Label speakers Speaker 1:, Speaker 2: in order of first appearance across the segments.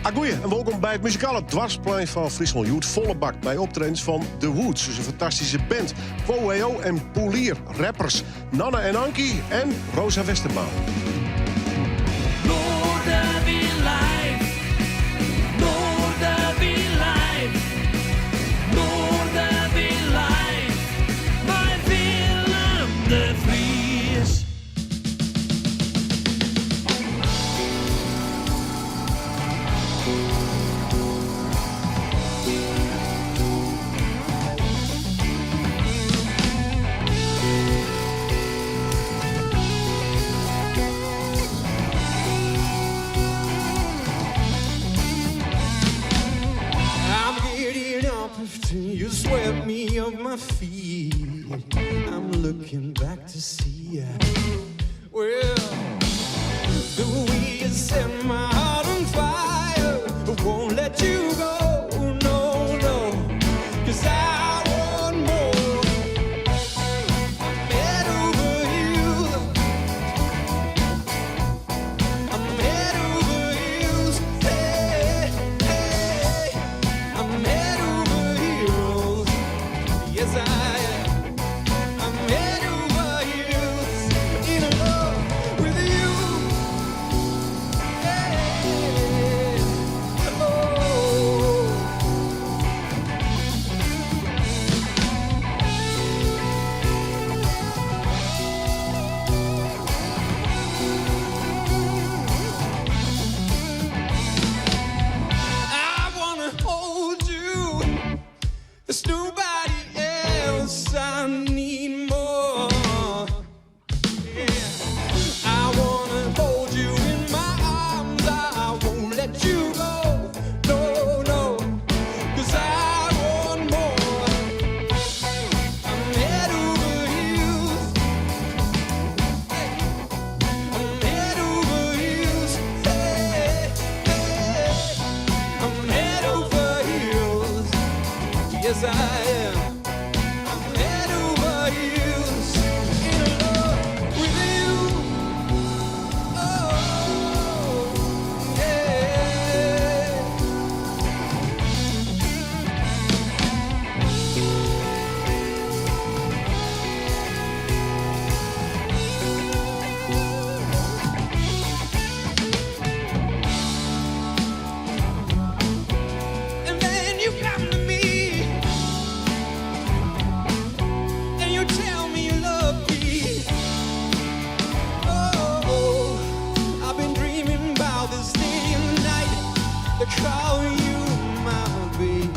Speaker 1: Agoeie en wolkom by it muzikale doarpsplein fan Fryslân. Hjoed folle bak by optredens fan The Woods, dus in fantastyske band. Quo en Poelier, rappers Nanne en Ankie en Rosa Westerbaum.
Speaker 2: Noardewyn live, Noardewyn live, Noardewyn live, mei Willem de Vries.
Speaker 3: I'm getting up after you swept me off my feet. I'm looking back to see ya. Well, the way you set my heart on fire, I won't let you go. No, no, 'cause I want more. I'm head over heels. I'm head over heels. Hey, hey. I'm head over heels. Yes, I am. I'm head over heels in love with you. Hey, oh. I wanna hold you. There's nobody else I need more. Yeah. I wanna hold you in my arms. I won't let you go. No, no, 'cause I want more. I'm head over heels. I'm head over heels. Hey, hey. I'm head over heels. Yes, I am. I'm head over heels in love with you. Oh, yeah. And then you come to me and you tell me you love me. Oh, I've been dreaming about this day and night to call you my baby.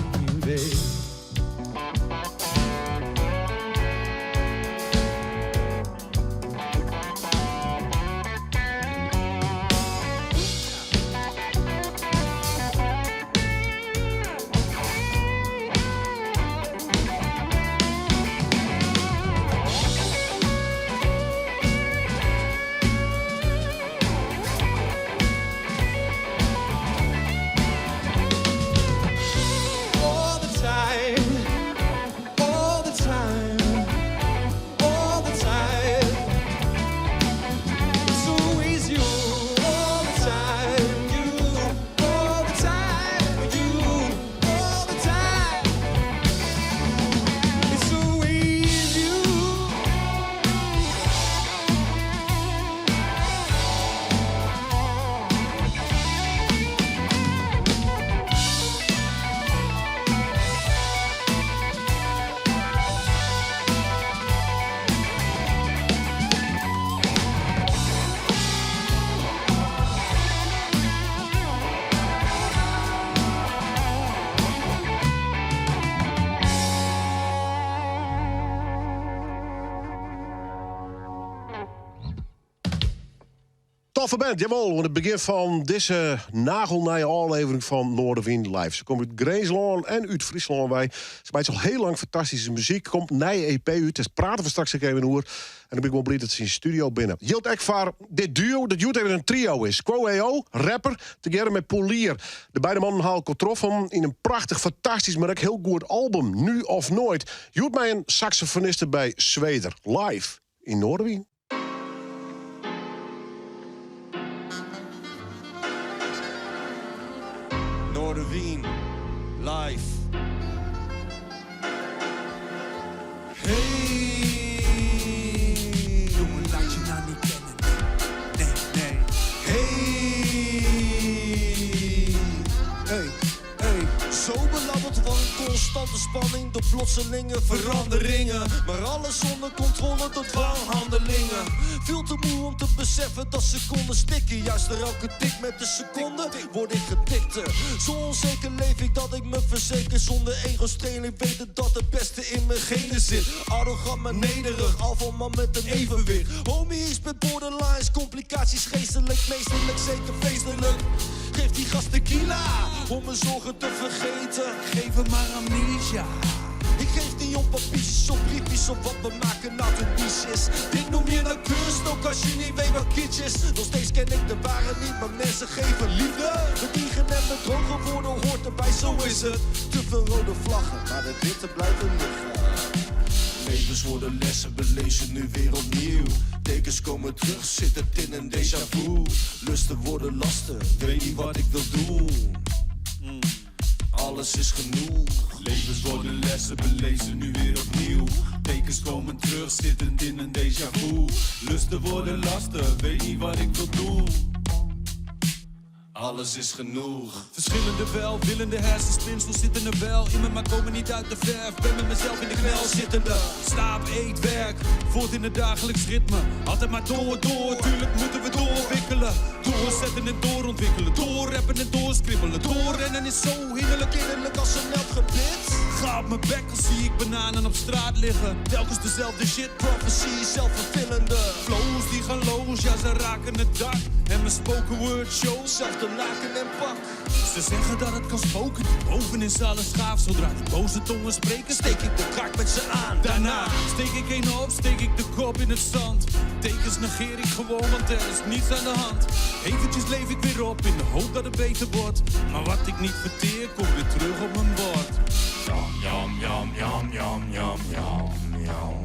Speaker 3: All the time, all the time, all the time. It's always you, all the time, you, all the time, you, all the time. It's always you.
Speaker 1: Toffe band, jawol. Oan it begjin fan dizze nagelnije ôflevering fan Noardewyn Live. Se komme út Grinslân en út Fryslân wei. Se meitsje al hiel lang fantastyske muzyk. Komt nije EP út, dêr prate we straks ek even oer. En dan bin ik wol bliid dat se yn de studio binne. Jildt ek foar dit duo, dat hjoed even in trio is. Quo EO, rapper, tegearre mei Poelier. De beide mannen ha elkoar troffen yn in prachtich, fantastysk, mar ek hiel goed album. Nu of Nooit. Hjoed mei in saksofoniste by Zweder. Live yn Noardewyn.
Speaker 3: Noardewyn, live. Hey,
Speaker 2: Jongen, laat je nou niet kennen. Nee, nee, nee.
Speaker 3: Hey, hey, hey. Zo belabberd van constante spanning door plotselinge veranderingen. Maar alles onder controle door dwanghandelingen. Veel te moe om te beseffen dat seconden stikken. Juist door elke tik met de seconde word ik gedikter. Zo onzeker leef ik dat ik me verzeker. Zonder ego-streling weten dat het beste in mijn genen zit. Arrogant maar nederig, alfaman met een evenwicht. Homie, ik ben borderlines, complicaties geestelijk, meesterlijk, zeker feestelijk. Geef die gast tequila om mijn zorgen te vergeten.
Speaker 2: Geef hem maar amnesia.
Speaker 3: Ik geef niet om papiertjes of briefjes of wat we maken nou de niche is. Dit noem je nou kunst, ook als je niet weet wat kitsch is. Nog steeds ken ik de ware niet, maar mensen geven liefde. Bedriegen en bedrogen worden hoort erbij, zo is het. Te veel rode vlaggen, maar de witte blijven liggen. Levens worden lessen, belezen nu weer opnieuw. Tekens komen terug, zit het in een déjà vu. Lusten worden lasten, weet niet wat ik wil doen. Alles is genoeg.
Speaker 4: Levens worden lessen, belezen nu weer opnieuw. Tekens komen terug, zittend in een déjà vu. Lusten worden lasten, weet niet wat ik wil doen.
Speaker 3: Alles is genoeg.
Speaker 4: Verschillende welwillende hersenspinsels zitten er wel in me, maar komen niet uit de verf. Ben met mezelf in de knel zittende. Slaap, eet, werk, voort in het dagelijks ritme. Altijd maar door, door, tuurlijk moeten we doorwikkelen. Doorzetten en doorontwikkelen, doorrappen en doorskribbelen. Doorrennen is zo hinderlijk.
Speaker 3: Kinderlijk als een elf gebit.
Speaker 4: Ga op mijn bek al zie ik bananen op straat liggen. Telkens dezelfde shit,
Speaker 3: Prophecy, zelfvervullende.
Speaker 4: Flows die gaan los, ja ze raken het dak. En mijn spoken word shows.
Speaker 3: Zelfde laken en pak.
Speaker 4: Ze zeggen dat het kan spoken, boven is alles gaaf. Zodra de boze tongen spreken,
Speaker 3: Steek ik de kraak met ze aan.
Speaker 4: Daarna steek ik een op, steek ik de kop in het zand. Tekens negeer ik gewoon, want er is niets aan de hand. Eventjes leef ik weer op, in de hoop dat het beter wordt. Maar wat ik niet verteer, komt weer terug op mijn bord.
Speaker 5: Jam, jam, jam, jam, jam, jam, jam, jam.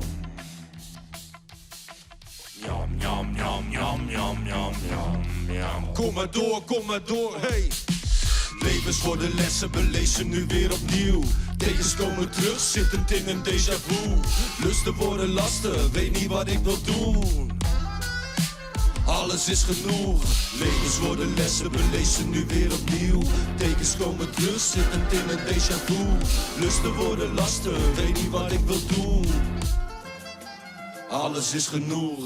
Speaker 5: Jam, jam, jam, jam, jam, jam, jam, jam.
Speaker 3: Kom maar door, kom maar door, hey. Levens worden lessen, belezen nu weer opnieuw. Tekens komen terug, zittend in een déjà vu. Lusten worden lasten, weet niet wat ik wil doen. Alles is genoeg. Levens worden lessen, belezen nu weer opnieuw. Tekens komen terug, zittend in een déjà vu. Lusten worden lasten, weet niet wat ik wil doen. Alles is genoeg.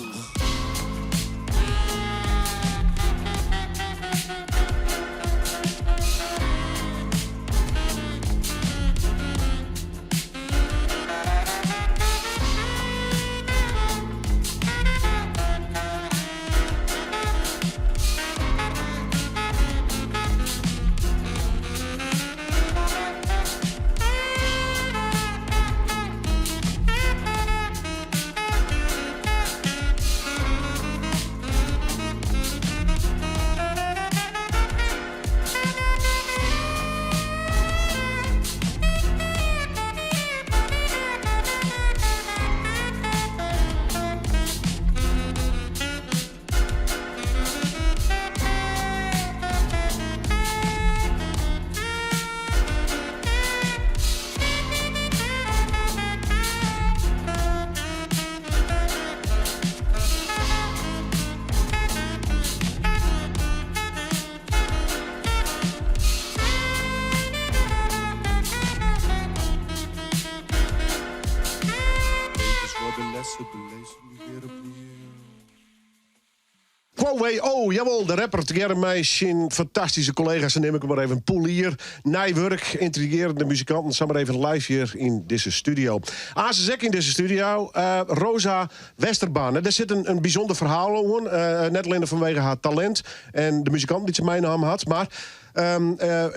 Speaker 4: Levens worden lessen, belezen nu weer opnieuw.
Speaker 1: Quo oh, jawel, de rapper tegearre mei syn fantastyske kollega's. Dan neam ik maar even Poelier, Nijwurk, yntrigearjende muzikanten. Samar even live hjir yn dizze studio. Aanst ek yn dizze studio, Rosa Westerbaan. Dêr sit in bysûnder ferhaal oan. Net allinnich fanwege har talint en de muzikanten dy't se meinaam hat. Mar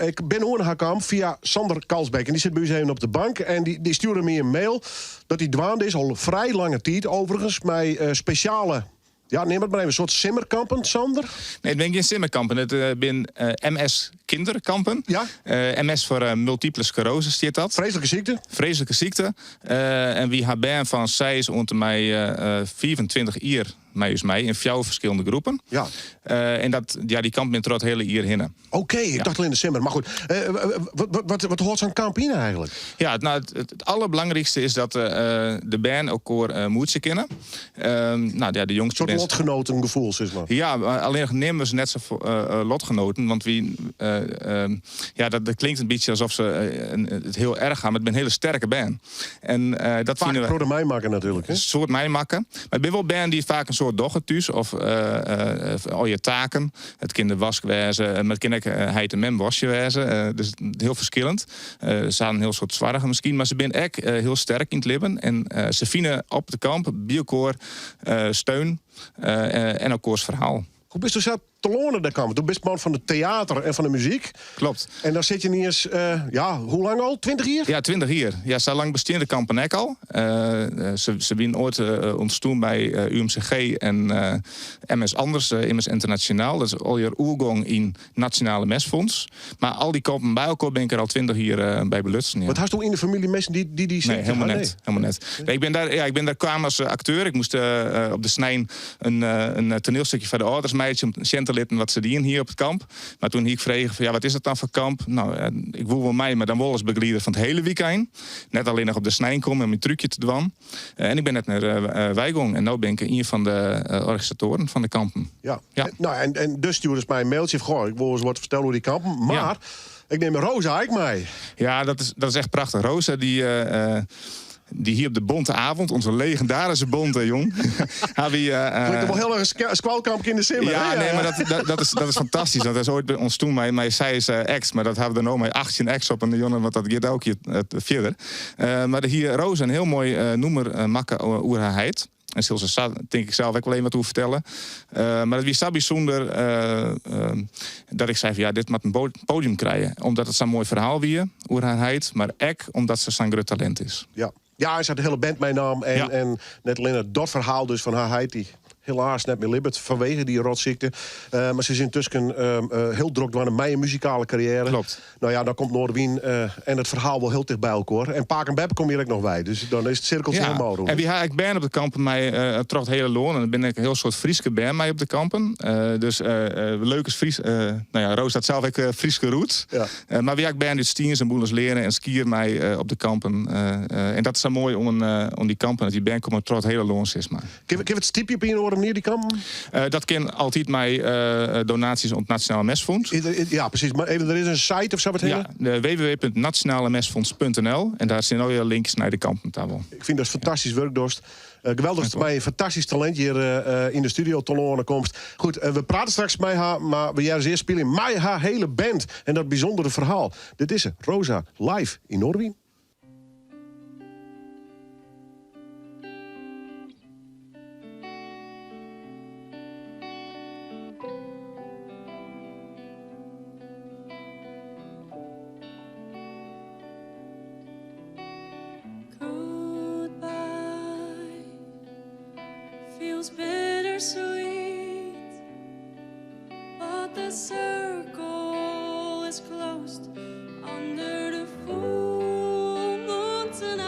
Speaker 1: ik bin oan har kaam fia Sander Kalsbeek. En dy sit by ús even op de bank. En dy stjoerde my in mail dat hy dwaande is, al frij lange tiid overigens, mei spesjale, ja, neam it mar even, in soart simmerkampen, Sander?
Speaker 6: Nee, it binne gjin simmerkampen. It binne MS. kinderkampen.
Speaker 1: Ja.
Speaker 6: MS foar multiple sclerose stiet dat.
Speaker 1: Freeslike sykte.
Speaker 6: Freeslike sykte. En wy ha bern fan seis oant en mei 25 jier mei ús mei yn fjouwer ferskillende groepen.
Speaker 1: Ja.
Speaker 6: En dat, ja, dy kampen binne troch it hiele jier hinne.
Speaker 1: Oké, ik dacht al yn de simmer. Mar goed, wat, wat, wat hâldt sa'n kamp yn eigentlik?
Speaker 6: Ja, nou, it alderbelangrykste is dat de bern elkoar moetsje kinne. Nou, ja, de jongste
Speaker 1: Een soort lotgenotengevoel, sis mar.
Speaker 6: Ja, allinnich neame se net sa lotgenoten. Want wy, ja, dat klinkt in bytsje alsof se it hiel erch ha, mar it binne hiele sterke bern. En dat
Speaker 1: Faak
Speaker 6: fine we
Speaker 1: protte meimakke natuerlik.
Speaker 6: In soad meimakke. Mar it binne wol bern dy't faak in soad dogge thús. Of al je taken. It kin de wask wêze, mar it kin ek heit en mem waskje wêze. Dus hiel ferskillend. Se ha in hiel soad soargen miskien, mar se binne ek hiel sterk yn it libben. En se fine op de kamp by elkoar steun en elkoars ferhaal.
Speaker 1: Hoe bisto sa telâne dêr kaam? Do bist man fan it teater en fan de muzyk.
Speaker 6: Kloppet.
Speaker 1: En dan sit je iens, ja, hoe lang al? 20 jier?
Speaker 6: Ja, 20 jier. Ja, sa lang bestean de kampen ek al. Se wienen oait ûntstien by UMCG en MS Anders, MS Internationaal. Dat is allegear oergong yn Nationale MS-fonds. Mar al dy kampen by elkoar bin ik der al 20 jier by belutsen. Ja.
Speaker 1: Want hasto yn de famylje minsken dy't dy
Speaker 6: dy Nee, helemaal net. Helemaal net. Nee, ik bin dêr, ja, ik bin dêr kaam as akteur. Ik moast op de snein in toanielstikje foar de âlders meitsje om sjen te litten wat se dien hie op it kamp. Mar toen hie ik frege fan ja, wat is dat dan foar kamp? No, ik woe wol mei, mar dan wol as begelieder fan it hiele wykein. Net allinnich op de snein komme om myn trúkje te dwaan. En ik bin net mear weigong. En no bin ik ien fan de organisatoaren fan de kampen.
Speaker 1: Ja.
Speaker 6: Ja.
Speaker 1: Nou, en dus stjoerdest my in mailtsje fan, goh, ik wol ris wat fertelle oer dy kampen. Mar
Speaker 6: Ja.
Speaker 1: ik nim Rosa ek mei.
Speaker 6: Ja, dat is echt prachtich. Rosa dy, dy hie op de Bonte Avond, onze legendarische Bonte jong. Ha wy,
Speaker 1: Klinkt wol hiel erch skoalkamp yn de simmer.
Speaker 6: Ja,
Speaker 1: hè?
Speaker 6: nee, mar dat is fantastysk. Dat is oait ûntstien mei seis acts, mar dat ha we der no mei 18 acts op in jûn, want dat giet elk jier fierder. Mar dêr hie Rosa in hiel moai nûmer makke oer har heit. En sil se sa, tink ik sels, ek wol even wat oer fertelle. Mar it wie sa bysûnder dat ik sei fan ja, dit moat in podium krije. Omdat it sa'n moai ferhaal wie oer har heit, mar ek omdat se sa'n grut talint is.
Speaker 1: Ja. Ja, en se hat de hiele band meinaam. En, en net allinne dat ferhaal dus fan har heit, dy't helaas net mear libbet fanwege dy rotsykte. Mar se is yntusken hiel drok dwaande mei in muzikale karriêre.
Speaker 6: Kloppet.
Speaker 1: No ja, dan komt Noardewyn en it ferhaal wol hiel ticht by elkoar. En pake en beppe komme hjir ek noch by. Dus dan is it sirkeltsje
Speaker 6: Ja,
Speaker 1: hielendal rûn.
Speaker 6: en wy ha ek bern op de kampen mei troch it hiele lân. En der binne ek in hiel soad Fryske bern mei op de kampen. Dus leuk is Fries. No ja, Roos hat sels ek Fryske roots.
Speaker 1: Ja.
Speaker 6: Mar wy ha ek bern út Stiens en Boelensleane en Skier mei op de kampen. En dat is sa moai oan dy kampen, dat dy bern komme troch it hiele lân, sis mar.
Speaker 1: Kinne we it stypje op ien of oare manier, dy kampen?
Speaker 6: Dat kin altyd mei donaasjes oan it Nationaal MS-fonds.
Speaker 1: Ja, presys. Mar even, der is in site of sa wat
Speaker 6: Ja,
Speaker 1: hinne?
Speaker 6: www.nationalemsfonds.nl. En dêr stean al je links nei de kampen ta wol.
Speaker 1: Ik fyn dat fantastysk wurk dochst. Geweldich mei in fantastysk talint hjir yn de studio telâne komst. Goed, we prate straks mei har, mar we hearre se earst spyljen mei har hiele band en dat bysûndere ferhaal. Dit is se, Rosa, live yn Noardewyn.
Speaker 7: Goodbye feels bittersweet, but the circle is closed under the full moon tonight.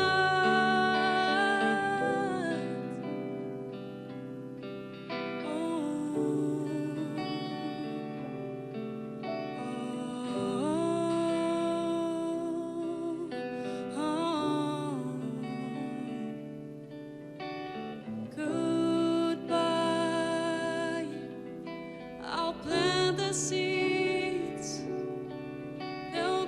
Speaker 7: Oh, oh, oh. Goodbye. I'll plant the seeds. They'll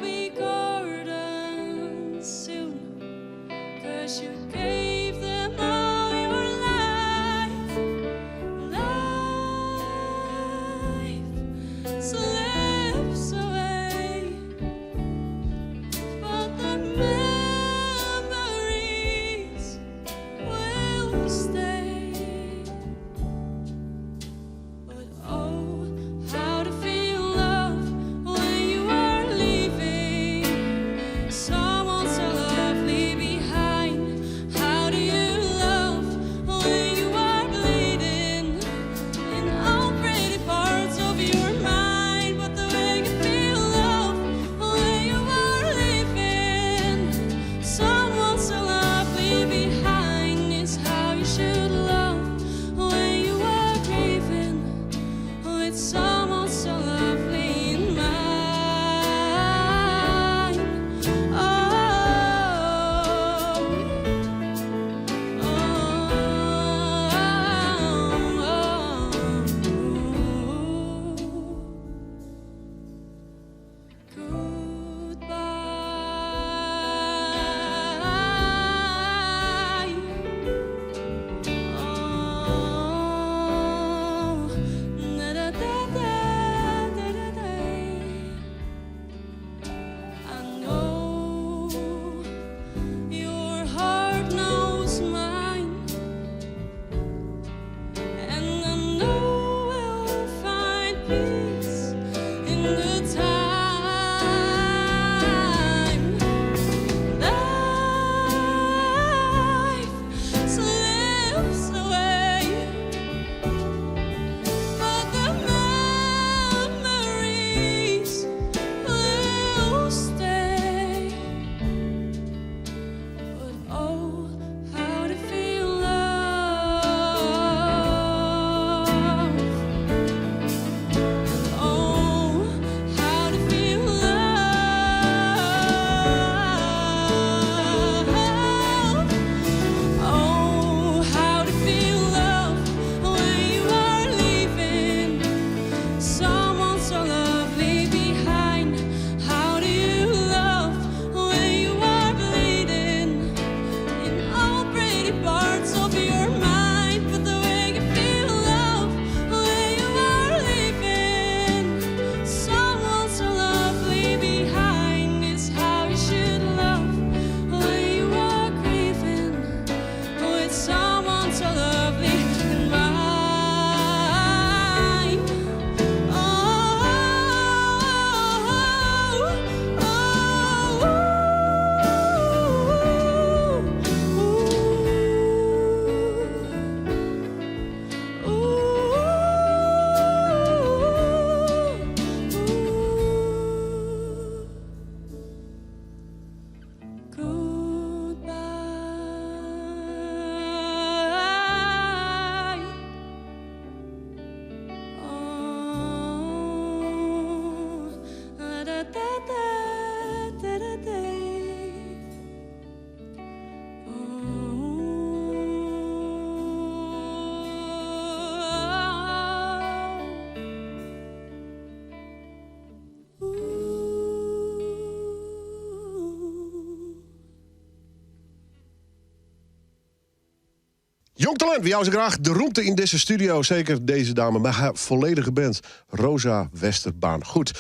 Speaker 1: Jong talent, we jouwe ze graach de rûmte yn dizze studio. Zeker deze dame met haar volledige band, Rosa Westerbaan. Goed,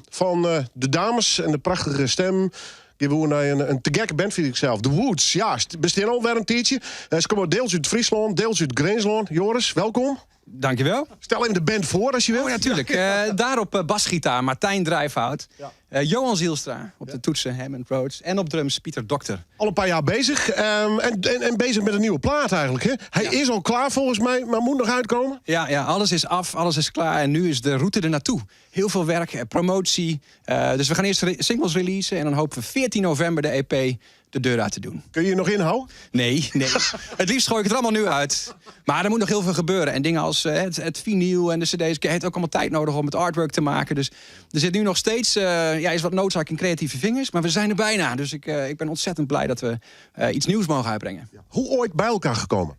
Speaker 1: fan de dames en de prachtige stem gean we oer nei in te gekke band, fyn ik sels. The Woods, ja, bestean al wer in tiidsje. Se komme deels út Fryslân, deels út Grinslân. Joris, welkom.
Speaker 8: Dankjewel.
Speaker 1: Stel even de band foar as je wilt.
Speaker 8: Oh ja, tuurlijk. Daar op basgitaar Martijn Drijfhout. Johan Zielstra op de toetsen, Hammond Rhodes. En op drums Pieter Dokter.
Speaker 1: Al een paar jaar bezig. En bezig met een nieuwe plaat eigenlijk. Hè? Hij is al klaar volgens mij, maar moet nog uitkomen.
Speaker 8: Ja, ja, alles is af, alles is klaar. En nu is de route er naartoe. Heel veel werk, promotie. Dus we gaan eerst singles releasen. En dan hopen we 14 november de EP de deur uit te doen.
Speaker 1: Kun je je nog inhouden?
Speaker 8: Nee, nee. Het liefst gooi ik het er allemaal nu uit. Maar er moet nog heel veel gebeuren. En dingen als het vinyl en de cd's. Het heeft ook allemaal tijd nodig om het artwork te maken. Dus er zit nu nog steeds, ja, is wat noodzaak in creatieve vingers. Maar we zijn er bijna. Dus ik ben ontzettend blij dat we iets nieuws mogen uitbrengen.
Speaker 1: Ja. Hoe ooit bij elkaar gekomen?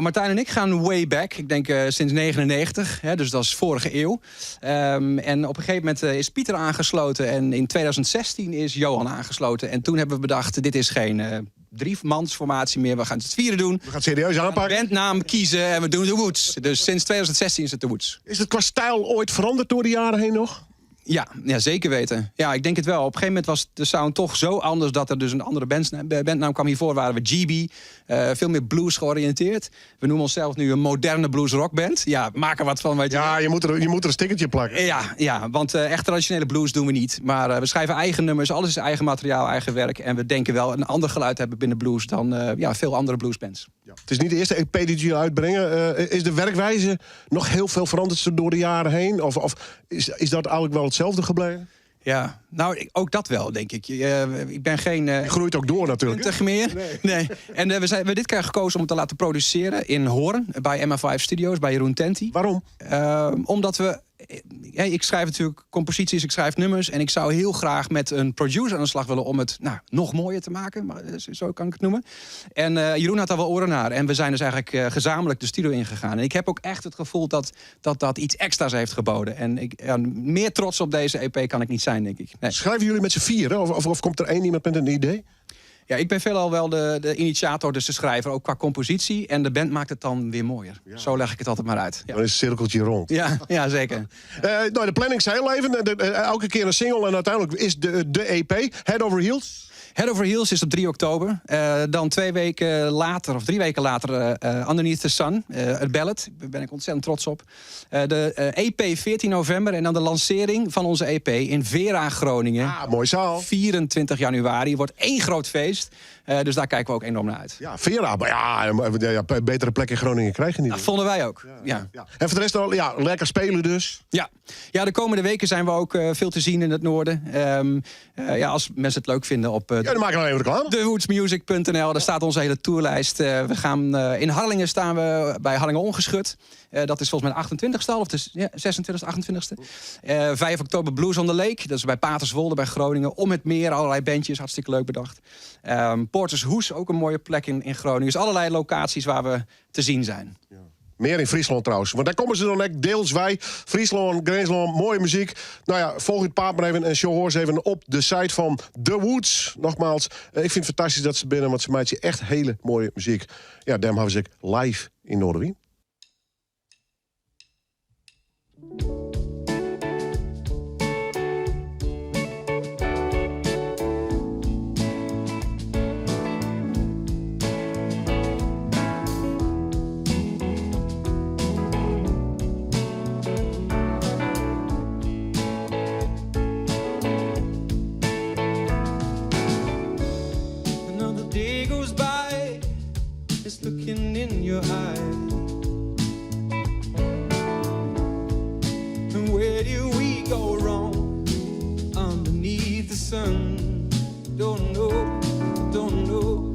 Speaker 8: Martijn en ik gaan way back. Ik denk sinds 99, hè, dus dat is vorige eeuw. En op een gegeven moment is Pieter aangesloten. En in 2016 is Johan aangesloten. En toen hebben we bedacht, dit is geen driemansformatie meer. We gaan het vieren doen.
Speaker 1: We gaan het serieus aanpakken.
Speaker 8: Bandnaam kiezen en we doen de Woods. Dus sinds 2016 is het de Woods.
Speaker 1: Is het qua stijl ooit veranderd door de jaren heen nog?
Speaker 8: Ja, ja, zeker weten. Ja, ik denk het wel. Op een gegeven moment was de sound toch zo anders dat er dus een andere bandnaam kwam. Hiervoor waren we GB, veel meer blues georiënteerd. We noemen onszelf nu een moderne blues rockband. Ja, maak er wat van, weet je.
Speaker 1: Ja, je moet er een stickertje plakken.
Speaker 8: Ja, ja, want echt traditionele blues doen we niet. Maar we schrijven eigen nummers, alles is eigen materiaal, eigen werk. En we denken wel een ander geluid hebben binnen blues dan veel andere bluesbands.
Speaker 1: Ja. Het is niet de eerste EP die jullie uitbrengen. Is de werkwijze nog heel veel veranderd door de jaren heen? Of is dat eigenlijk wel hetzelfde gebleven?
Speaker 8: Ja, ook dat wel, denk ik. Ik ben geen,
Speaker 1: Je groeit ook door natuurlijk, hè?
Speaker 8: 20 meer. Nee. Nee. En we hebben dit keer gekozen om het te laten produceren in Hoorn, bij MA5 Studios, bij Jeroen Tenti.
Speaker 1: Waarom?
Speaker 8: Omdat we... Ja, ik schrijf natuurlijk composities, ik schrijf nummers. En ik zou heel graag met een producer aan de slag willen om het nog mooier te maken. Maar zo kan ik het noemen. En Jeroen had daar wel oren naar. En we zijn dus eigenlijk gezamenlijk de studio ingegaan. En ik heb ook echt het gevoel dat dat iets extra's heeft geboden. En meer trots op deze EP kan ik niet zijn, denk ik. Nee.
Speaker 1: Schrijven jullie met z'n vieren? Of komt er één iemand met een idee?
Speaker 8: Ja, ik ben veelal wel de initiator, dus de schrijver, ook qua compositie. En de band maakt het dan weer mooier. Zo leg ik het altijd maar uit. Ja.
Speaker 1: Dan is het cirkeltje rond.
Speaker 8: Ja, ja, zeker.
Speaker 1: De planning zei al even. Elke keer een single en uiteindelijk is de EP. Head Over Heels.
Speaker 8: Head Over Heels is op 3 oktober. Dan 2 weken later, of 3 weken later, Underneath the Sun. Het ballad. Daar ben ik ontzettend trots op. De EP 14 november en dan de lancering van onze EP in Vera, Groningen.
Speaker 1: Ah, mooi zaal.
Speaker 8: 24 januari. Wordt één groot feest. Dus daar kijken we ook enorm naar uit.
Speaker 1: Ja, Vera. Maar ja, maar, ja, ja, betere plek in Groningen krijg je niet.
Speaker 8: Dat vonden wij ook. Ja.
Speaker 1: Ja. En voor de rest al, ja, lekker spelen dus.
Speaker 8: Ja. Ja, de komende weken zijn we ook veel te zien in het noorden. Als mensen het leuk vinden op
Speaker 1: Ja, dan maken we even reclame.
Speaker 8: TheWoodsMusic punt N L, daar staat onze hele tourlijst. In Harlingen staan we bij Harlingen Ongeschut. Dat is volgens mij de 28e al, of de ja, 26e, 28e. 5 oktober Blues on the Lake. Dat is bij Paterswolde, bij Groningen. Om het meer, allerlei bandjes, hartstikke leuk bedacht. Poortershoes, ook een mooie plek in Groningen. Dus allerlei locaties waar we te zien zijn.
Speaker 1: Ja. Meer in Friesland trouwens. Want daar komen ze dan echt deels wij. Friesland, Grinslân, mooie muziek. Volg het paard maar even en show hoor ze even op de site van The Woods. Nogmaals, ik vind het fantastisch dat ze binnen, want ze maken echt hele mooie muziek. Ja, daarom hebben ze live in Noardewyn.
Speaker 3: Looking in your eyes, and where do we go wrong? Underneath the sun, don't know, don't know.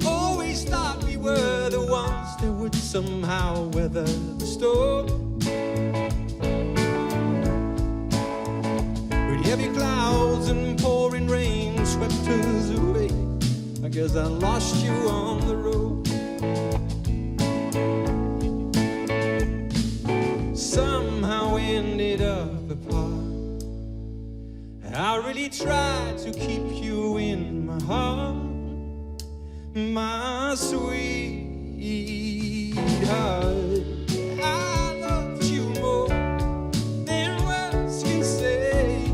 Speaker 3: Always thought we were the ones that would somehow weather the storm. But heavy clouds and pouring rain swept us away. I guess I lost you on the road. Somehow ended up apart. I really tried to keep you in my heart, my sweetheart. I loved you more than words can say.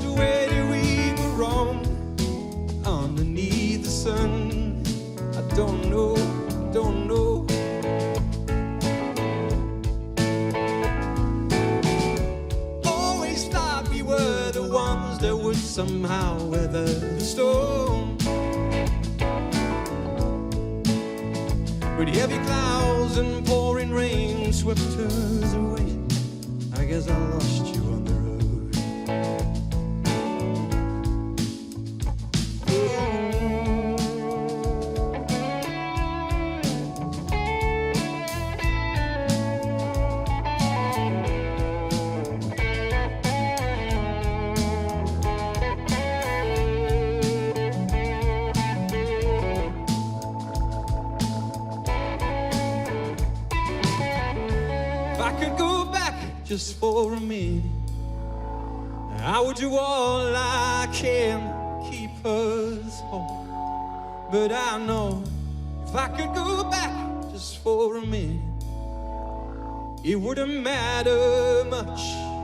Speaker 3: So where did we go wrong? Underneath the sun, I don't know, don't know. Always thought we were the ones that would somehow weather the storm. But heavy clouds and pouring rain swept us away. I guess I lost you on the road. If I could go back just for a minute, I would do all I can to keep us whole. But I know if I could go back just for a minute, it wouldn't matter much.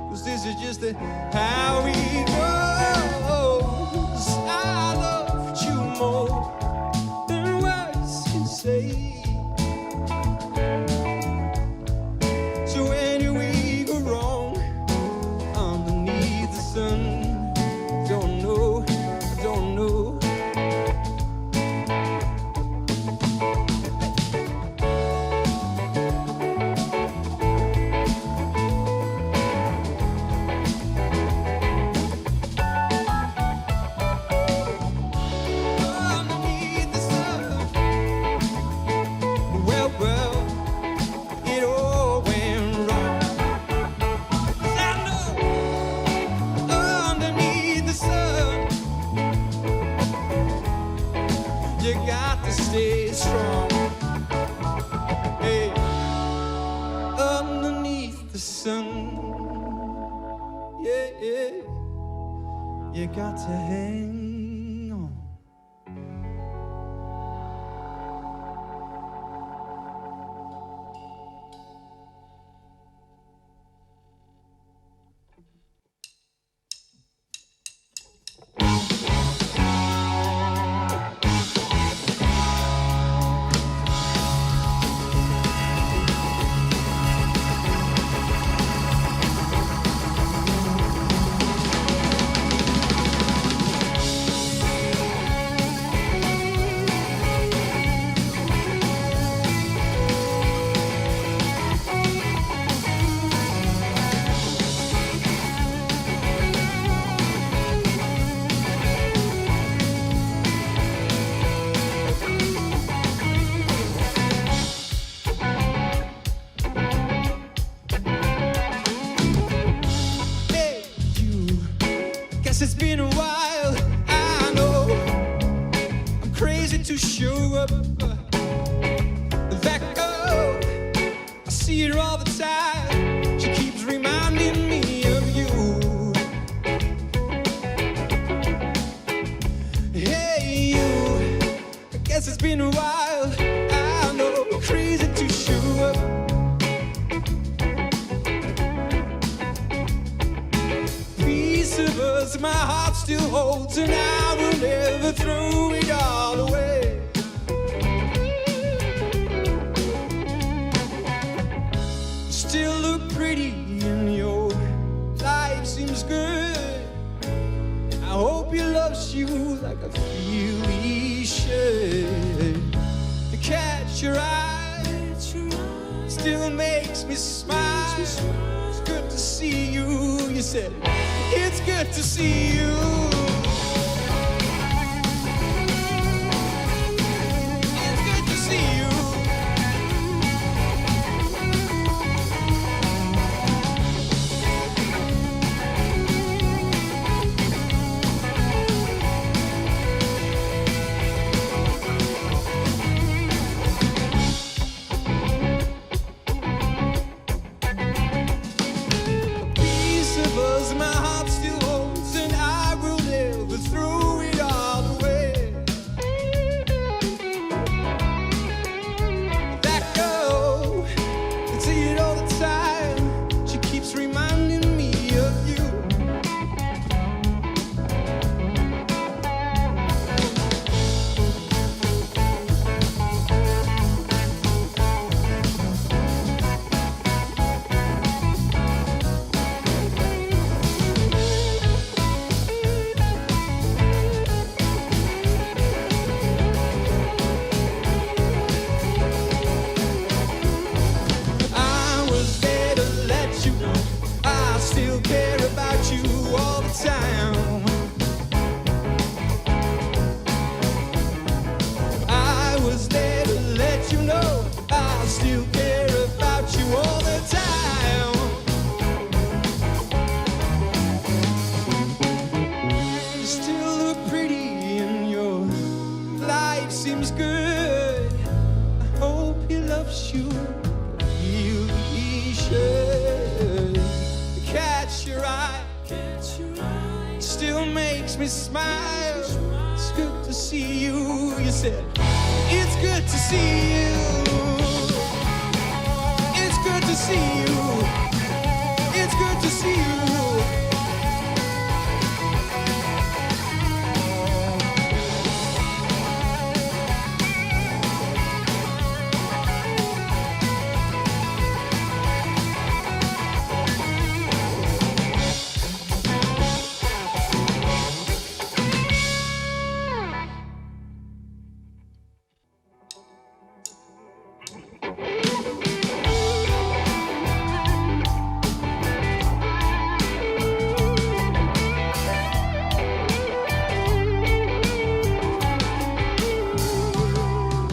Speaker 3: 'Cause this is just how it goes. I loved you more than words can say. So when do we go wrong underneath the sun? Don't know, don't know. Underneath the sun. Well, it all went wrong. 'Cause I know underneath the sun, you got to stay strong. Hey, underneath the sun, yeah, you got to hang on. Hey, you. Guess it's been a while. I know I'm crazy to show up. That girl, I see her all the time. She keeps reminding me of you. Hey, you. I guess it's been a while. I know I'm crazy to show up. Piece of us my heart still holds, and I will never throw it all away. Still look pretty and your life seems good. I hope he loves you like I feel he should. To catch your eye still makes me smile. It's good to see you. You said it's good to see you. It's good to see you. Piece of still care about you all the time. You still look pretty and your life seems good. I hope he loves you. You he should catch your eye. Still makes me smile. It's good to see you. You said it's good to see you. It's good to see you. It's good to see you.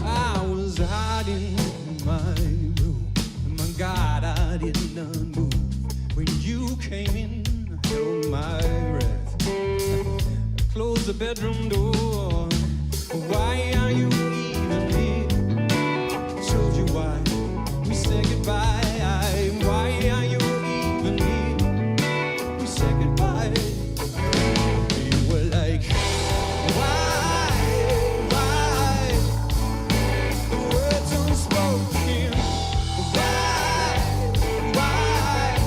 Speaker 3: I was hiding in my room. And my God, I did not move. When you came in, I held my breath. I closed the bedroom door. Why are you even here? Told you why we said goodbye. Why are you even here? We said goodbye. You were like, why, why? The words unspoken. Why, why?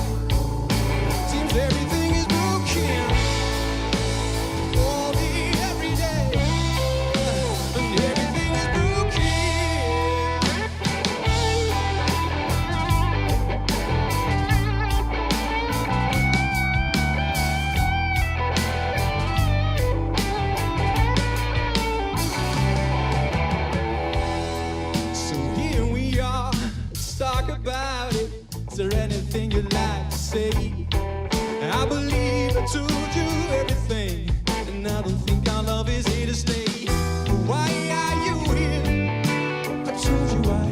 Speaker 3: Seems everything is broken. All day, every day, and everything is broken. So here we are, let's talk about it. Is there anything you'd like to say? I believe I told you everything, and I don't think our love is here to stay. Why are you here? I told you why.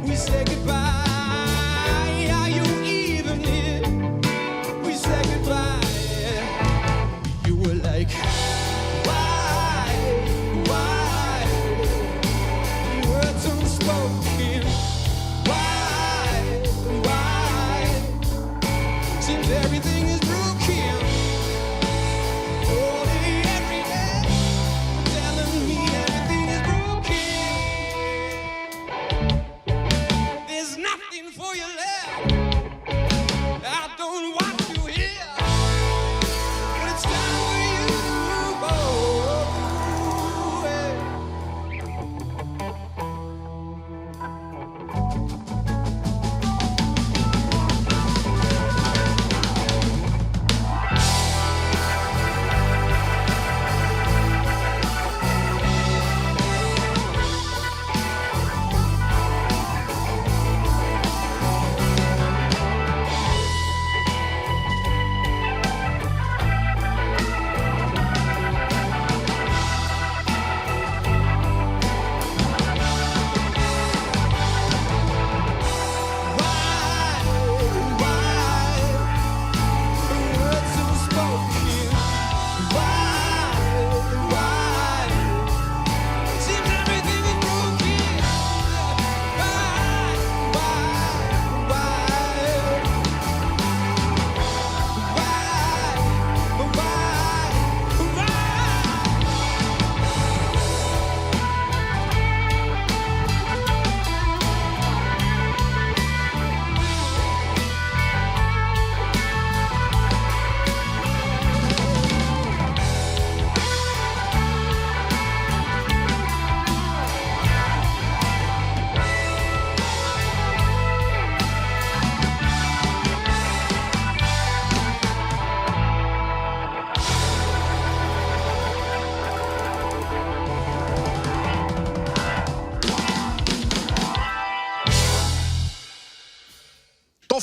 Speaker 3: We said goodbye. Are you even here? We said goodbye. You were like, why, why? Words unspoken. Why, why? Seems everything is broken.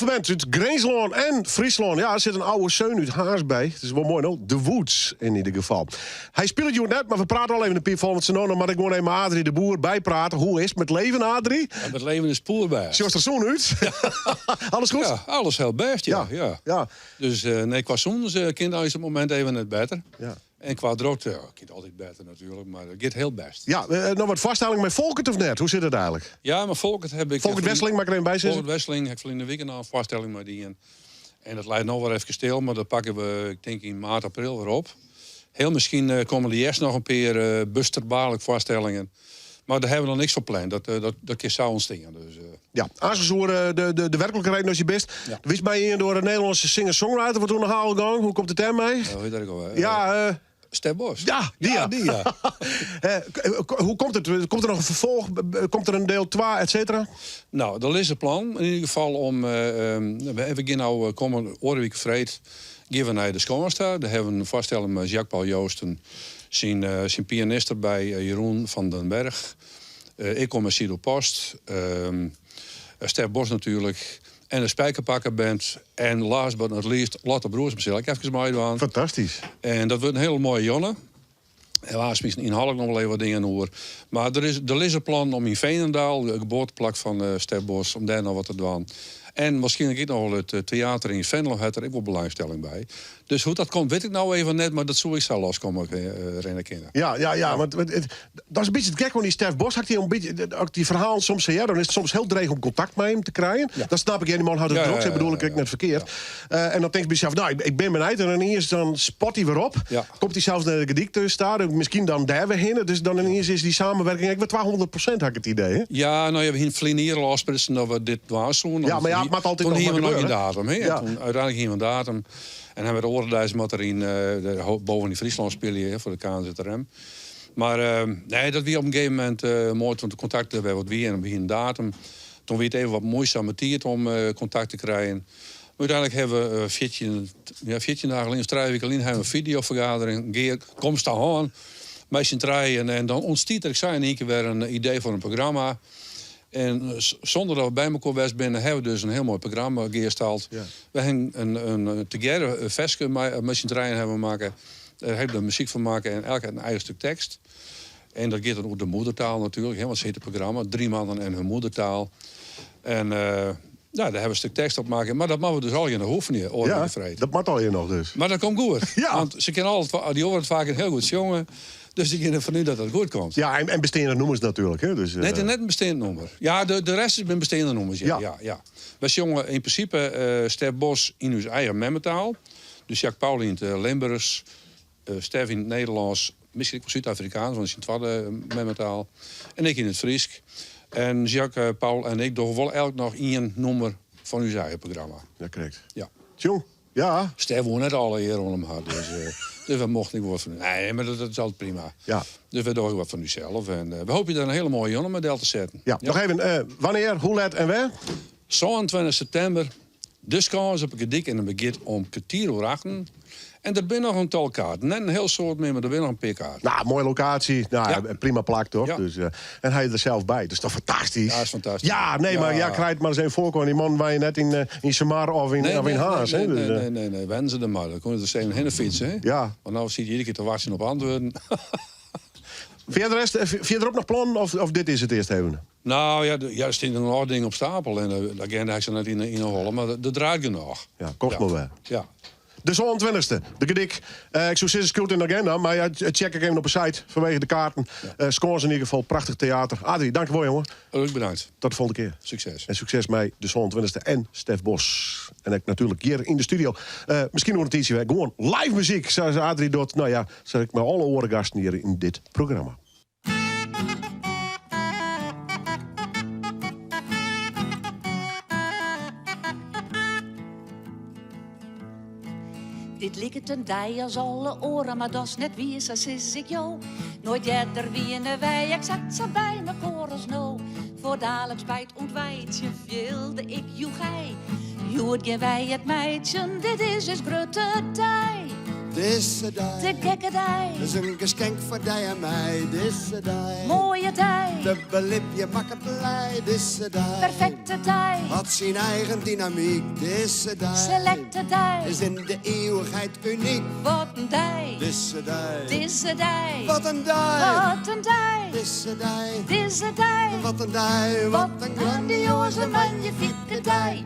Speaker 1: Toffe band út Grinslân en Fryslân. Ja, der sit in oude seun út Harns by. It is wol moai no. The Woods yn ieder gefal. Hy spilet hjoed net, mar we prate al even in pear fol. Want sa no dan moat ik gewoan even mei Adrie de Boer byprate. Hoe is it met leven, Adrie?
Speaker 9: Ja, it leven is poerbêst.
Speaker 1: Sjochst der sûn út? Alles goed?
Speaker 9: Ja, alles hiel bêst, ja.
Speaker 1: Ja,
Speaker 9: ja.
Speaker 1: ja.
Speaker 9: Dus eh, nee, kwa sûnens eh, kin it op it momint even net better.
Speaker 1: Ja.
Speaker 9: En kwa drokte, ja, kin it altyd better natuerlik, mar it giet hiel bêst.
Speaker 1: Ja, eh, noch wat foarstelling mei Folkert of net? Hoe sit it eigentlik?
Speaker 9: Ja, mar Folkert ha ik...
Speaker 1: Folkert Wesseling, moat ik der even by sizze?
Speaker 9: Folkert Wesseling ha ik ferline wike noch in foarstelling mei dien. En dat leit no wer efkes stil, mar dat pakke we, ik tink yn maart, april wer op. Hiel miskien eh, komme der earst noch in pear uh, busterbaarlik foarstellingen. Mar dêr ha we noch niks foar pland. Dat, dat, dat kin sa ûntstean. Dus,
Speaker 1: Ja, aansens oer de werklikheid as je bist.
Speaker 9: Ja.
Speaker 1: Wist by ien troch de Nederlânske singer-songwriter wat oan de haal gong. Hoe komt it dêrmei?
Speaker 9: Hoe hjit dat ek alwer?
Speaker 1: Ja,
Speaker 9: Stef Bos.
Speaker 1: Ja, dy ja.
Speaker 9: Ja, dy ja.
Speaker 1: Hoe komt it? Komt der noch in ferfolch? Komt der in diel 2, et cetera?
Speaker 9: No, der is in plan yn ieder gefal om. We gean no komme oare wike freed gean we nei de Skâns ta. Dêr ha we in foarstelling mei Jacques Paul Joosten, syn, syn pianist derby, Jeroen van den Berg. Ik kom mei Sido Post, Stef Bos natuerlik en de Spijkerpakkerband. En last but not least, Lotte Broersma sil ek efkes meidwaan.
Speaker 1: Fantastysk.
Speaker 9: En dat wurdt in hiele moaie jûn. Helaas miskien ynhâldlik noch wol even wat dingen oer. Mar der is, der lizze plannen om yn Veenendaal, it geboarteplak fan eh, Stef Bos, om dêr noch wat te dwaan. En waarskynlik ek noch wol it eh, teater yn Venlo hat der ek wol belangstelling by. Dus hoe't dat komt, wit ik no even net, mar dat soe ek sa loskomme eh, rinne kinne.
Speaker 1: Ja, ja, ja, want it, dat is in bytsje it gekke oan dy Stef Bos. Ha ik dy in bytsje, as ik dy ferhalen soms hear, dan is it soms hiel dreech om kontakt mei him te krijen. Dat snap ik, ja, dy man hat it drok, dat bedoel ik ek net ferkeard. En dan tinkst by dysels, no, ik bin benijd. En dan iens dan spat hy wer op. Komt hy sels nei de Gerdyk te staan, miskien dan dêr wer hinne. Dus dan iens is dy samenwerking ek wer 200%, ha ik it idee. Hè?
Speaker 9: Ja, no ja, we hiene ferline jier al ôfsprutsen dat we dit dwaan soene.
Speaker 1: Ja, mar ja, it moat altyd
Speaker 9: Toen
Speaker 1: noch
Speaker 9: hiene
Speaker 1: mar
Speaker 9: we noch gjin
Speaker 1: gebeuren.
Speaker 9: datum. Hè?
Speaker 1: Ja.
Speaker 9: Toen, úteinlik hiene we in datum. En dan wer de oare deis moat er yn, de, boven yn Fryslân spylje hè, foar de KNZRM. Mar nee, dat wie op in gegeven momint moai toen de kontakt der wer wat wie en we hiene in datum. Toen wie it even wat muoisame tiid om kontakt te krijen. Mar úteinlik ha we 14, ja, 14 dagen lyn of trije wiken lyn ha we in fideofergadering gearkomste hân mei syn trijen. En dan ûntstiet der, ik sei yn ien kear wer in idee foar in programma. En sûnder dat we by mekoar west binne, ha we dus in hiel moai programma gearstald. We ha in tegearre ferske mei syn trijen ha we makke. Dêr ha ik de muzyk foar makke en elk hat in eigen stik tekst. En dat giet dan oer de moedertaal natuerlik, hè, want sa hjit it programma. Drie mannen en hun moedertaal. En ja, dêr ha we in stik tekst op makke. Mar dat moatte we dus allegear noch oefenje, oare
Speaker 1: Ja,
Speaker 9: wike freed.
Speaker 1: dat moat allegear noch dus.
Speaker 9: Mar dat komt goed.
Speaker 1: Ja.
Speaker 9: Want se kinne alle twa, dy oaren faak hiel goed sjonge. Dus ik gean derfan út dat dat goed komt.
Speaker 1: Ja, en besteande nûmers natuerlik. Hè? Dus,
Speaker 9: Net, net in besteand nûmer. Ja, de rest is besteande nûmers. Ja,
Speaker 1: Ja.
Speaker 9: ja. Ja, Wy sjonge yn prinsipe Stef Bos yn ús eigen memmetaal. Dus Jacques Paul yn it Limburgs, Stef yn it Nederlânsk, miskien ek wol Súd-Afrikaansk, want dat is syn twadde memmetaal. En ik yn it Frysk. En Jacques Paul en ik dogge wol elk noch ien nûmer fan ús eigen programma.
Speaker 1: Ja, krekt.
Speaker 9: Ja.
Speaker 1: Tjong, ja.
Speaker 9: Stef woe net alle ear oan him ha, dus we mochten ek wat fan. Nee, mar dat is altyd prima.
Speaker 1: Ja.
Speaker 9: Dus we dogge wat fan ússels. En we hoopje der in hiele moaie jûn mei del te setten.
Speaker 1: Ja, noch even, wannear, hoe let en wêr?
Speaker 9: 27 septimber, de Skâns op 'e Gerdyk en it begjint om kertier oer achten. En der binne noch in tal kaarten. Net in hiel soad mear, mar der binne noch in pear kaarten.
Speaker 1: No, moaie lokaasje. No,
Speaker 9: Ja.
Speaker 1: prima plak, toch?
Speaker 9: Ja.
Speaker 1: Dus, en hy is der sels by. Dat is toch fantastysk?
Speaker 9: Ja, is fantastysk.
Speaker 1: Ja, nee,
Speaker 9: Ja.
Speaker 1: mar ja, krij it mar ris even foarkoar. Dy man wenje net yn, yn Samar of yn, of yn Harns.
Speaker 9: nee,
Speaker 1: hè? Dus,
Speaker 9: nee, nee, nee, nee. Wennen se der mar. Dan komme se der even hinne fytse. Hè?
Speaker 1: Ja.
Speaker 9: Want no sit je iedere kear te wachtsjen op antwurden.
Speaker 1: Fierder, rest, fierderop noch plannen of, of dit is it earst even?
Speaker 9: No ja, ja, der steane noch dingen op stapel. En de agenda ha ik sa net yn 'e holle, mar der draait genôch.
Speaker 1: Ja, komt
Speaker 9: Ja.
Speaker 1: mar wer.
Speaker 9: Ja.
Speaker 1: De 27e, de Gerdyk. Ik soe sizze, skriuw it yn de agenda, mar ja, check ek even op de site fanwege de kaarten. Ja. Skâns yn ieder gefal, prachtich teater. Adrie, dankjewol jonge.
Speaker 9: Ook bedankt.
Speaker 1: Tot de folgjende kear.
Speaker 9: Sukses.
Speaker 1: En sukses mei de 27e en Stef Bos. En ek natuerlik hjir yn de studio. Miskien oer in tiidsje wer gewoan live muzyk, sa as Adrie docht. No ja, sa ek mei alle oare gasten hjir yn dit programma.
Speaker 10: Dit liket in dei as alle oaren, mar dat is net wier, sa sis ik jo. Noait earder wiene wy eksakt sa by mekoar as no. Fuortdaliks by it ûntwijtsjen fielde ik joechei. Hjoed gean wy it meitsjen, dit is ús grutte dei.
Speaker 3: Dizze dei.
Speaker 10: Te gekke dei.
Speaker 3: Is in geskenk foar dy en my. Dizze dei.
Speaker 10: Moaie dei.
Speaker 3: Te belibjen makket blij. Dizze dei.
Speaker 10: Perfekte dei.
Speaker 3: Hat syn eigen dynamyk. Dizze dei.
Speaker 10: Selekte dei.
Speaker 3: Is yn de ieuwichheid unyk.
Speaker 10: Wat in dei.
Speaker 3: Dizze dei.
Speaker 10: Dizze dei.
Speaker 3: Wat in dei.
Speaker 10: Wat in dei.
Speaker 3: Dizze dei.
Speaker 10: Dizze dei.
Speaker 3: Wat in dei.
Speaker 10: Wat in grandioaze, magnifike dei.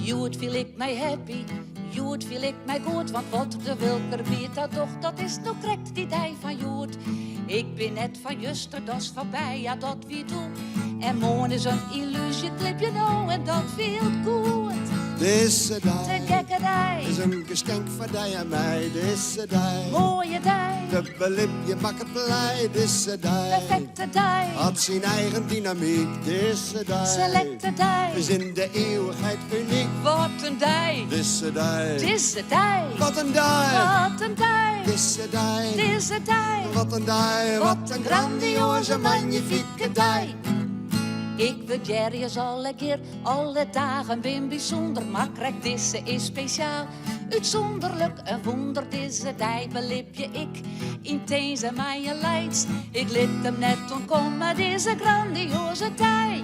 Speaker 10: Hjoed fiel ik my happy, hjoed fiel ik my goed, want wat de Wilker biedt dat docht, dat is no krekt dy dei fan hjoed. Ik bin net fan juster, dat is foarby, ja dat wie doe. En moarn is in yllúzje, 'k libje no en dat fielt goed.
Speaker 3: Dizze
Speaker 10: Te
Speaker 3: dei.
Speaker 10: gekke dei.
Speaker 3: Is in geskenk foar dy en my. Dizze dei.
Speaker 10: Moaie dei.
Speaker 3: Te belibjen makket blij. Dizze dei.
Speaker 10: Perfekte dei.
Speaker 3: Hat syn eigen dynamyk. Dizze dei.
Speaker 10: Selekte dei.
Speaker 3: Is yn de ieuwichheid unyk.
Speaker 10: Wat in dei.
Speaker 3: Dizze dei.
Speaker 10: Dizze dei.
Speaker 3: Wat in dei.
Speaker 10: Wat in dei.
Speaker 3: Dizze dei.
Speaker 10: Dizze dei.
Speaker 3: Wat in dei. Wat in grandioaze, magnifike dei.
Speaker 10: Ik wurdearje se allegear, alle dagen bin bysûnder, mar krekt dizze is spesjaal. Utsûnderlik, in wûnder, dizze dei belibje ik yntins en mei in laits. Ik lit him net ûntkomme, dizze grandioaze dei.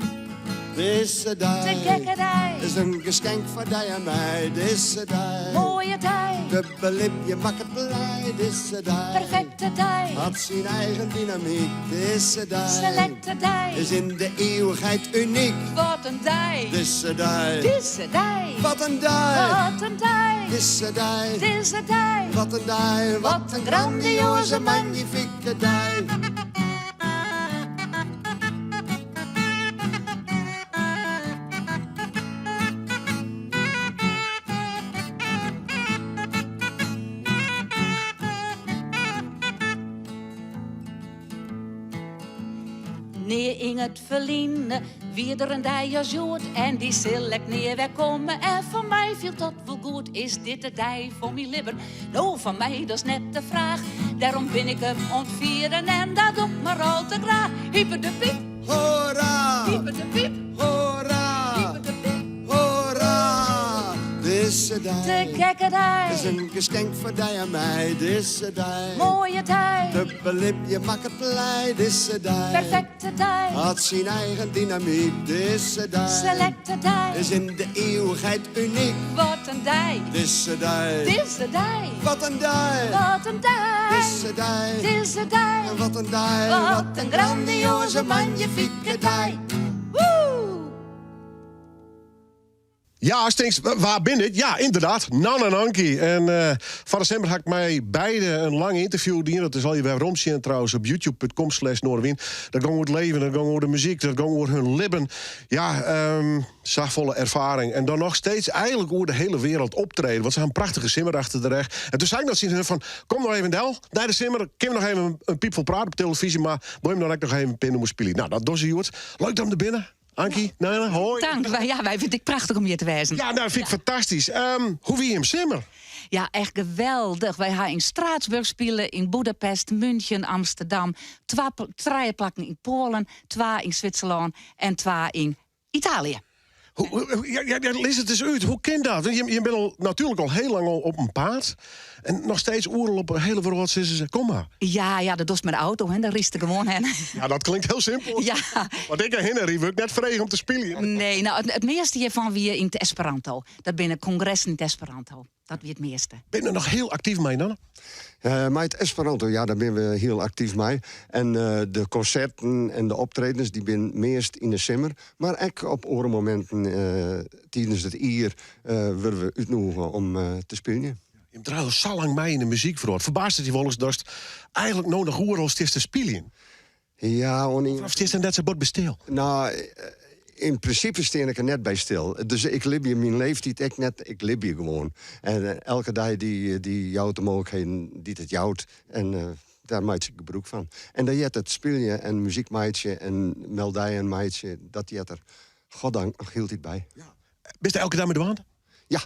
Speaker 3: Dizze dei.
Speaker 10: Te gekke dei.
Speaker 3: Is in geskenk foar dy en my. Dizze dei.
Speaker 10: Moaie dei.
Speaker 3: Te belibjen makket blij. Dizze dei.
Speaker 10: Perfekte dei.
Speaker 3: Hat syn eigen dynamyk. Dizze dei.
Speaker 10: Selekte dei.
Speaker 3: Is yn de ieuwichheid unyk.
Speaker 10: Wat in dei.
Speaker 3: Dizze dei.
Speaker 10: Dizze dei.
Speaker 3: Wat in dei.
Speaker 10: Wat in dei.
Speaker 3: Dizze dei.
Speaker 10: Dizze dei.
Speaker 3: Wat in dei. Wat in grandioaze, magnifike dei.
Speaker 10: Nea yn it ferline wie der in dei as hjoed en dy sil ek nea wer komme. En foar my fielt dat wol goed, is dit de dei fan myn libben? No, fan my dat is net de fraach, dêrom bin ik him oan it fieren en dat doch ik mar al te graach. Hyper de piep!
Speaker 3: Hoera!
Speaker 10: Hyper de piep!
Speaker 3: Hoera!
Speaker 10: Hyper de piep!
Speaker 3: Hoera! Dizze dei.
Speaker 10: Te gekke dei.
Speaker 3: Is in geskenk foar dy en my. Dizze dei.
Speaker 10: Moaie dei.
Speaker 3: Te belibjen makket blij. Dizze dei.
Speaker 10: Perfekte dei.
Speaker 3: Hat syn eigen dynamyk. Dizze dei.
Speaker 10: Selekte dei.
Speaker 3: Is yn de ieuwichheid unyk.
Speaker 10: Wat in dei.
Speaker 3: Dizze dei.
Speaker 10: Dizze dei.
Speaker 3: Wat in dei.
Speaker 10: Wat in dei.
Speaker 3: Dizze dei.
Speaker 10: Dizze dei.
Speaker 3: Wat in dei.
Speaker 10: Wat in grandioaze, magnifike dei. Woe!
Speaker 1: Ja, ast tinkst, wa bin dit? Ja, ynderdaad, Nan en Ankie. En foar desimber ha ik mei beide in lang ynterview dien. Dat is al je werom sjen trouwens op youtube.com slash noardewyn. Dat gong oer it leven, dat gong oer de muzyk, dat gong oer hun libben. Ja, safolle erfaring. En dan noch steeds eigenlik oer de hiele wereld optreden. Want se ha in prachtige simmer achter de rêch. En doe sei ik noch tsjin har fan, kom noch even del nei de simmer. Kinne we noch even in piipfol prate op televyzje, mar wol jim dan ek noch even in pear nûmers spylje? Nou, dat dogge se hjoed. Leuk dat jim der binne. Ankie, Nana, hoi.
Speaker 10: Tank. Ja, wy fine it prachtich om hjir te wêzen.
Speaker 1: Ja, nou, fyn ik fantastysk. Hoe wie jim simmer?
Speaker 10: Ja, echt geweldich. Wy ha yn Straatsburg spile, yn Boedapest, München, Amsterdam. Twa, trije plakken yn Poalen, twa yn Switserlân en twa yn Italië.
Speaker 1: Ja, lis it ris út. Hoe kin dat? Want je binne al, natuerlik al hiel lang al op 'en paad. En noch steeds oeral op de hiele wrâld sizze se, kom mar.
Speaker 10: Ja, dat dochst mei de auto, hè. Dan rydst der gewoan hinne.
Speaker 1: Ja, dat klinkt hiel simpel.
Speaker 10: Ja.
Speaker 1: Want ik hinne wurd ik net frege om te spyljen.
Speaker 10: Nee, nou, it measte hjirfan wie yn it Esperanto. Dat binne kongressen yn it Esperanto. Dat wie it measte.
Speaker 1: Binne der noch hiel aktyf mei dan?
Speaker 11: Mei it Esperanto, ja, dêr binne we hiel aktyf mei. En de konserten en de optredens dy binne meast yn de simmer. Mar ek op oare mominten tidens it jier wurde we útnûge om te spyljen.
Speaker 1: Jim draaie al sa lang mei yn de muzykwrâld. Ferbaast it dy wolris datst eigenlik no noch oeral stiest te spyljen?
Speaker 11: Ja, oan
Speaker 1: Of stiest der net sa bot by stil?
Speaker 11: Nou, yn prinsipe stean ik der net by stil. Dus ik libje myn leeftiid ek net, ik libje gewoan. En elke dei dy jout de mooglikheden dy't it jout. En dêr meitsje ik gebrûk fan. En dêr heart it spyljen en muzyk meitsje en meldijen meitsje, dat heart der goddank noch hieltyd by.
Speaker 1: Ja. Bist der elke dei mei dwaande?
Speaker 11: Ja.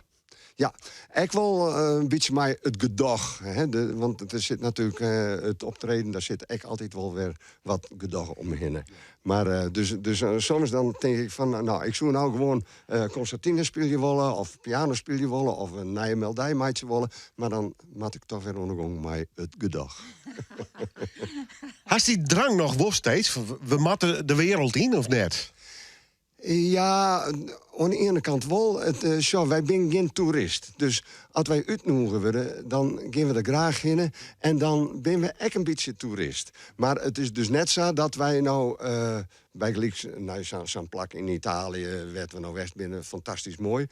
Speaker 11: Ja, ek wol in bytsje mei it gedoch. Hè, want der sit natuerlik it optreden, dêr sit ek altyd wol wer wat gedoch omhinne. Mar dus soms dan tink ik fan, no, ik soe no gewoan konsertine spylje wolle of piano spylje wolle of in nije meldij meitsje wolle, mar dan moat ik toch wer oan de gong mei it gedoch.
Speaker 1: Hast dy drang noch wol steeds? We moatte de wereld yn of net?
Speaker 11: Ja, oan de iene kant wol. It, eh, sjoch, wy binne gjin toerist. Dus as wy útnûge wurde, dan gean we der graach hinne. En dan binne we ek in bytsje toerist. Mar it is dus net sa dat wy no uh, bygelyks nei sa'n plak yn Italië, wêr't we no west binne, fantastysk moai.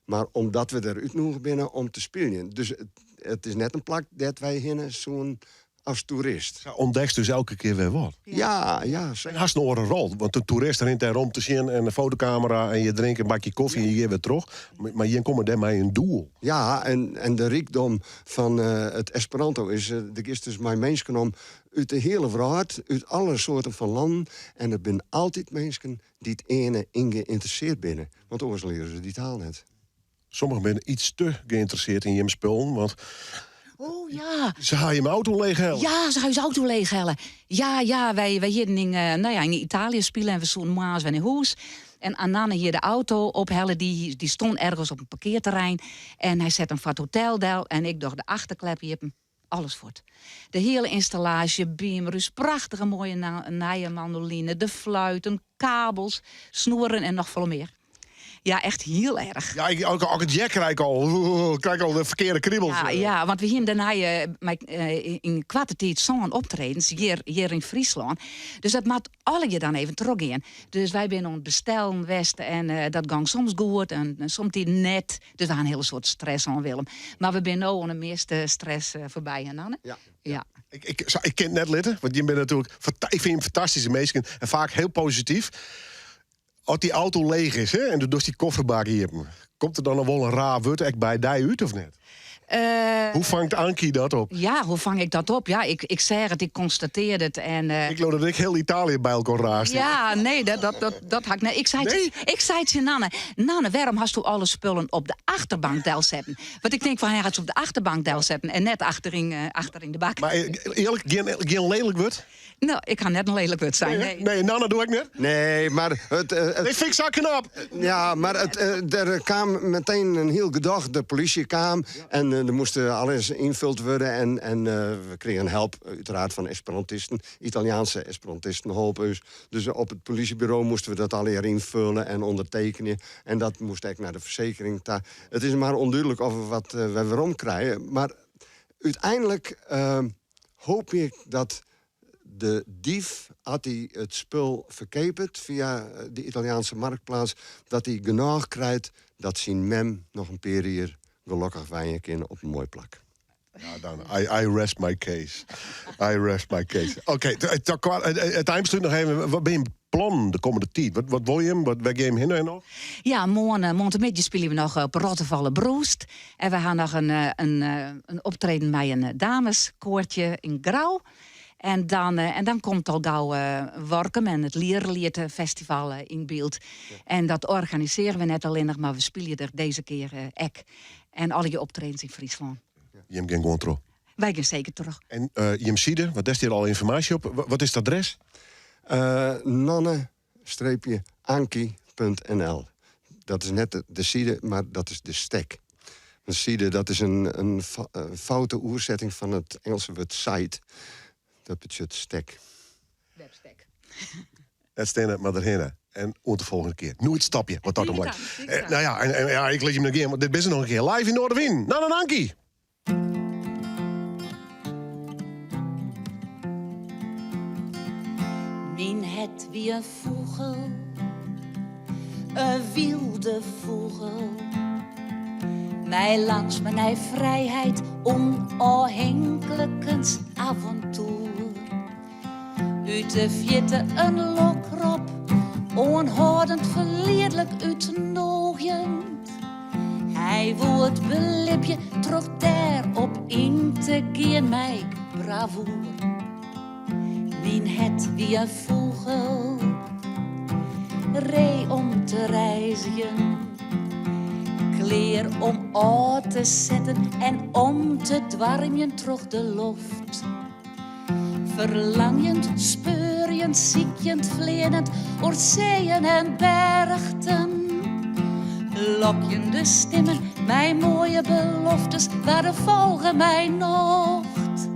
Speaker 11: Mar omdat we der útnûge binne om te spyljen. Dus it is net in plak dêr't wy hinne soenen as toerist.
Speaker 1: Sa ûntdekst dus elke kear wer wat.
Speaker 11: Ja,
Speaker 1: En hast in oare rol, want de toerist rint dêr om te sjen en de fotokamera en je drinke in bakje kofje en je gean wer troch. Mar jim komme dêr mei in doel.
Speaker 11: Ja, en de rykdom fan it Esperanto is, do giest dus mei minsken om út de hiele wrâld, út alle soarten fan lannen. En der binne altyd minsken dy't earne yn geïnteresseard binne, want oars leare se dy taal net.
Speaker 1: Sommigen binne iets te geïnteresseerd yn jim spullen, want
Speaker 10: Oh ja.
Speaker 1: Se ha jim auto leechhelle.
Speaker 10: Ja, se ha ús auto leechhelle. Ja, wy hienen yn, nou ja, yn Italië spile en we soenen moarns wer nei hûs. En Ananne hie de auto ophelle, dy stond ergens op in parkearterrein. En hy set him foar it hotel del en ik doch de achterklep iepen. Alles fuort. De hiele ynstallaasje, beamer, ús prachtige moaie nije mandoline, de fluiten, kabels, snoeren en noch folle mear. Ja, echt hiel erch.
Speaker 1: Ja, ik, as ik it hear krij ik al, krij ik al de ferkearde kribels.
Speaker 10: Ja, want we hienen dêrnei mei yn koarte tiid sân optredens hjir yn Fryslân. Dus dat moat allegear dan even trochgean. Dus wy binne oan it bestellen west en dat gong soms goed en somtiden net. Dus we ha in hiele soad stress hân, Willem. Mar we binne no oan de measte stress foarby, hè Nanne?
Speaker 1: Ja.
Speaker 10: Ja.
Speaker 1: Ik kin it net litte, want jim binne natuerlik ik fyn jim fantastyske minsken en faak hiel posityf. As dy auto leech is hè, en do dochst dy kofferbak iepen, komt der dan noch wol in raar wurd ek by dy út of net? Hoe fangt Ankie dat op?
Speaker 10: Ja, hoe fang ik dat op? Ja, ik seach it, ik konstatearde it en
Speaker 1: Ik leau dat ik hiel Italië by elkoar raasd.
Speaker 10: Ja, nee, dat ha ik net. Ik sei,
Speaker 1: Nee?
Speaker 10: ik sei tsjin Nanne, Nanne, wêrom hasto alle spullen op de achterbank delsetten? Want ik tink fan, hy hat se op de achterbank delsetten en net achter yn de bak.
Speaker 1: Mar earlik, gjin lelik wurd?
Speaker 10: No, ik ha net in lelik wurd sein, nee.
Speaker 1: Nee, Nanne doe ik net.
Speaker 11: Nee, mar it
Speaker 1: Nee, fyn ik sa knap.
Speaker 11: Ja, mar der kaam meteen in hiel gedoch. De polysje kaam en der moast alles ynfuld wurde. En we krigen help, uiteraard, fan Esperantisten. Italiaanske Esperantisten holpen ús. Dus op it polysjeburo moasten we dat allegear ynfolje en ûndertekenje. En dat moast ek nei de fersekering ta. It is mar ûndúdlik oft we wat wer werom krije. Mar úteinlik hoopje ik dat de dief, as hy it spul ferkeapet fia de Italiaanske marktplaats, dat hy genôch krijt dat syn mem noch in pear jier gelokkich wenje kin op in moai plak.
Speaker 1: Ja, dan I rest my case. I rest my case. Oké, it einbeslút noch even. Wat binne jim plannen de kommende tiid? Wat wolle jim? Wêr gean jim hinne en noch?
Speaker 10: Ja, moarn, moarntemiddei spylje we noch op Rottefalle Broest. En we ha noch in optreden mei in dameskoartje yn Grou. En dan komt al gau Workum en it Liereliet Festival yn byld. En dat organisearje we net allinnich, mar we spylje der dizze kear ek. En allegear optredens yn Fryslân.
Speaker 1: Jim gean gewoan troch.
Speaker 10: Wy gean seker troch.
Speaker 1: En jim side, want dêr stiet al ynformaasje op. Wat is it adres?
Speaker 11: Nanne-ankie.nl. Dat is net de side, mar dat is de stek. In side, dat is in foute oersetting fan it Ingelske wurd site. Dat betsjut stek.
Speaker 10: Webstek.
Speaker 1: It stean mar derhinne. En oant de folgjende kear. Noait stopje, wat dat oanbelanget. Nou ja, en ja, ik lit jim noch gean, want dit is noch in kear live yn Noardewyn. Nanne en Ankie!
Speaker 10: Myn hert wie in fûgel, in wylde fûgel. Mei langstme nei frijheid, ûnôfhinklikens, avontoer. Ut de fierte in lokrop, oanhâldend ferliedlik útnûgjend. Hy woe it belibje troch dêrop yn te gean mei bravoer. Myn hert wie in fûgel, ree om te reizgjen. Klear om ôf te setten en om te doarmjen troch de loft. Ferlangjend, speurjend, sykjend, fleanend oer seeën en berchten. Lokjende stimmen mei moaie beloftes waarden folge mei nocht.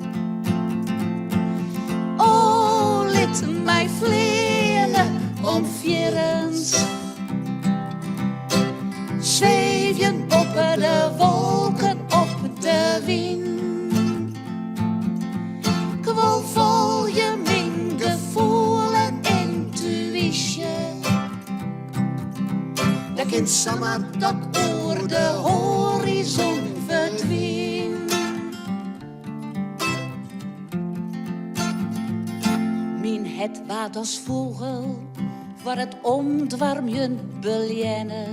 Speaker 10: O, lit my fleane om fierrens. Sweevjen boppe de wolken op de wyn. 'k Wol folgje myn gefoel en yntuïsje. Dat kin samar dat 'k oer de hoarizon ferdwyn. Myn hert waard as fûgel foar it omdoarmjen beleanne.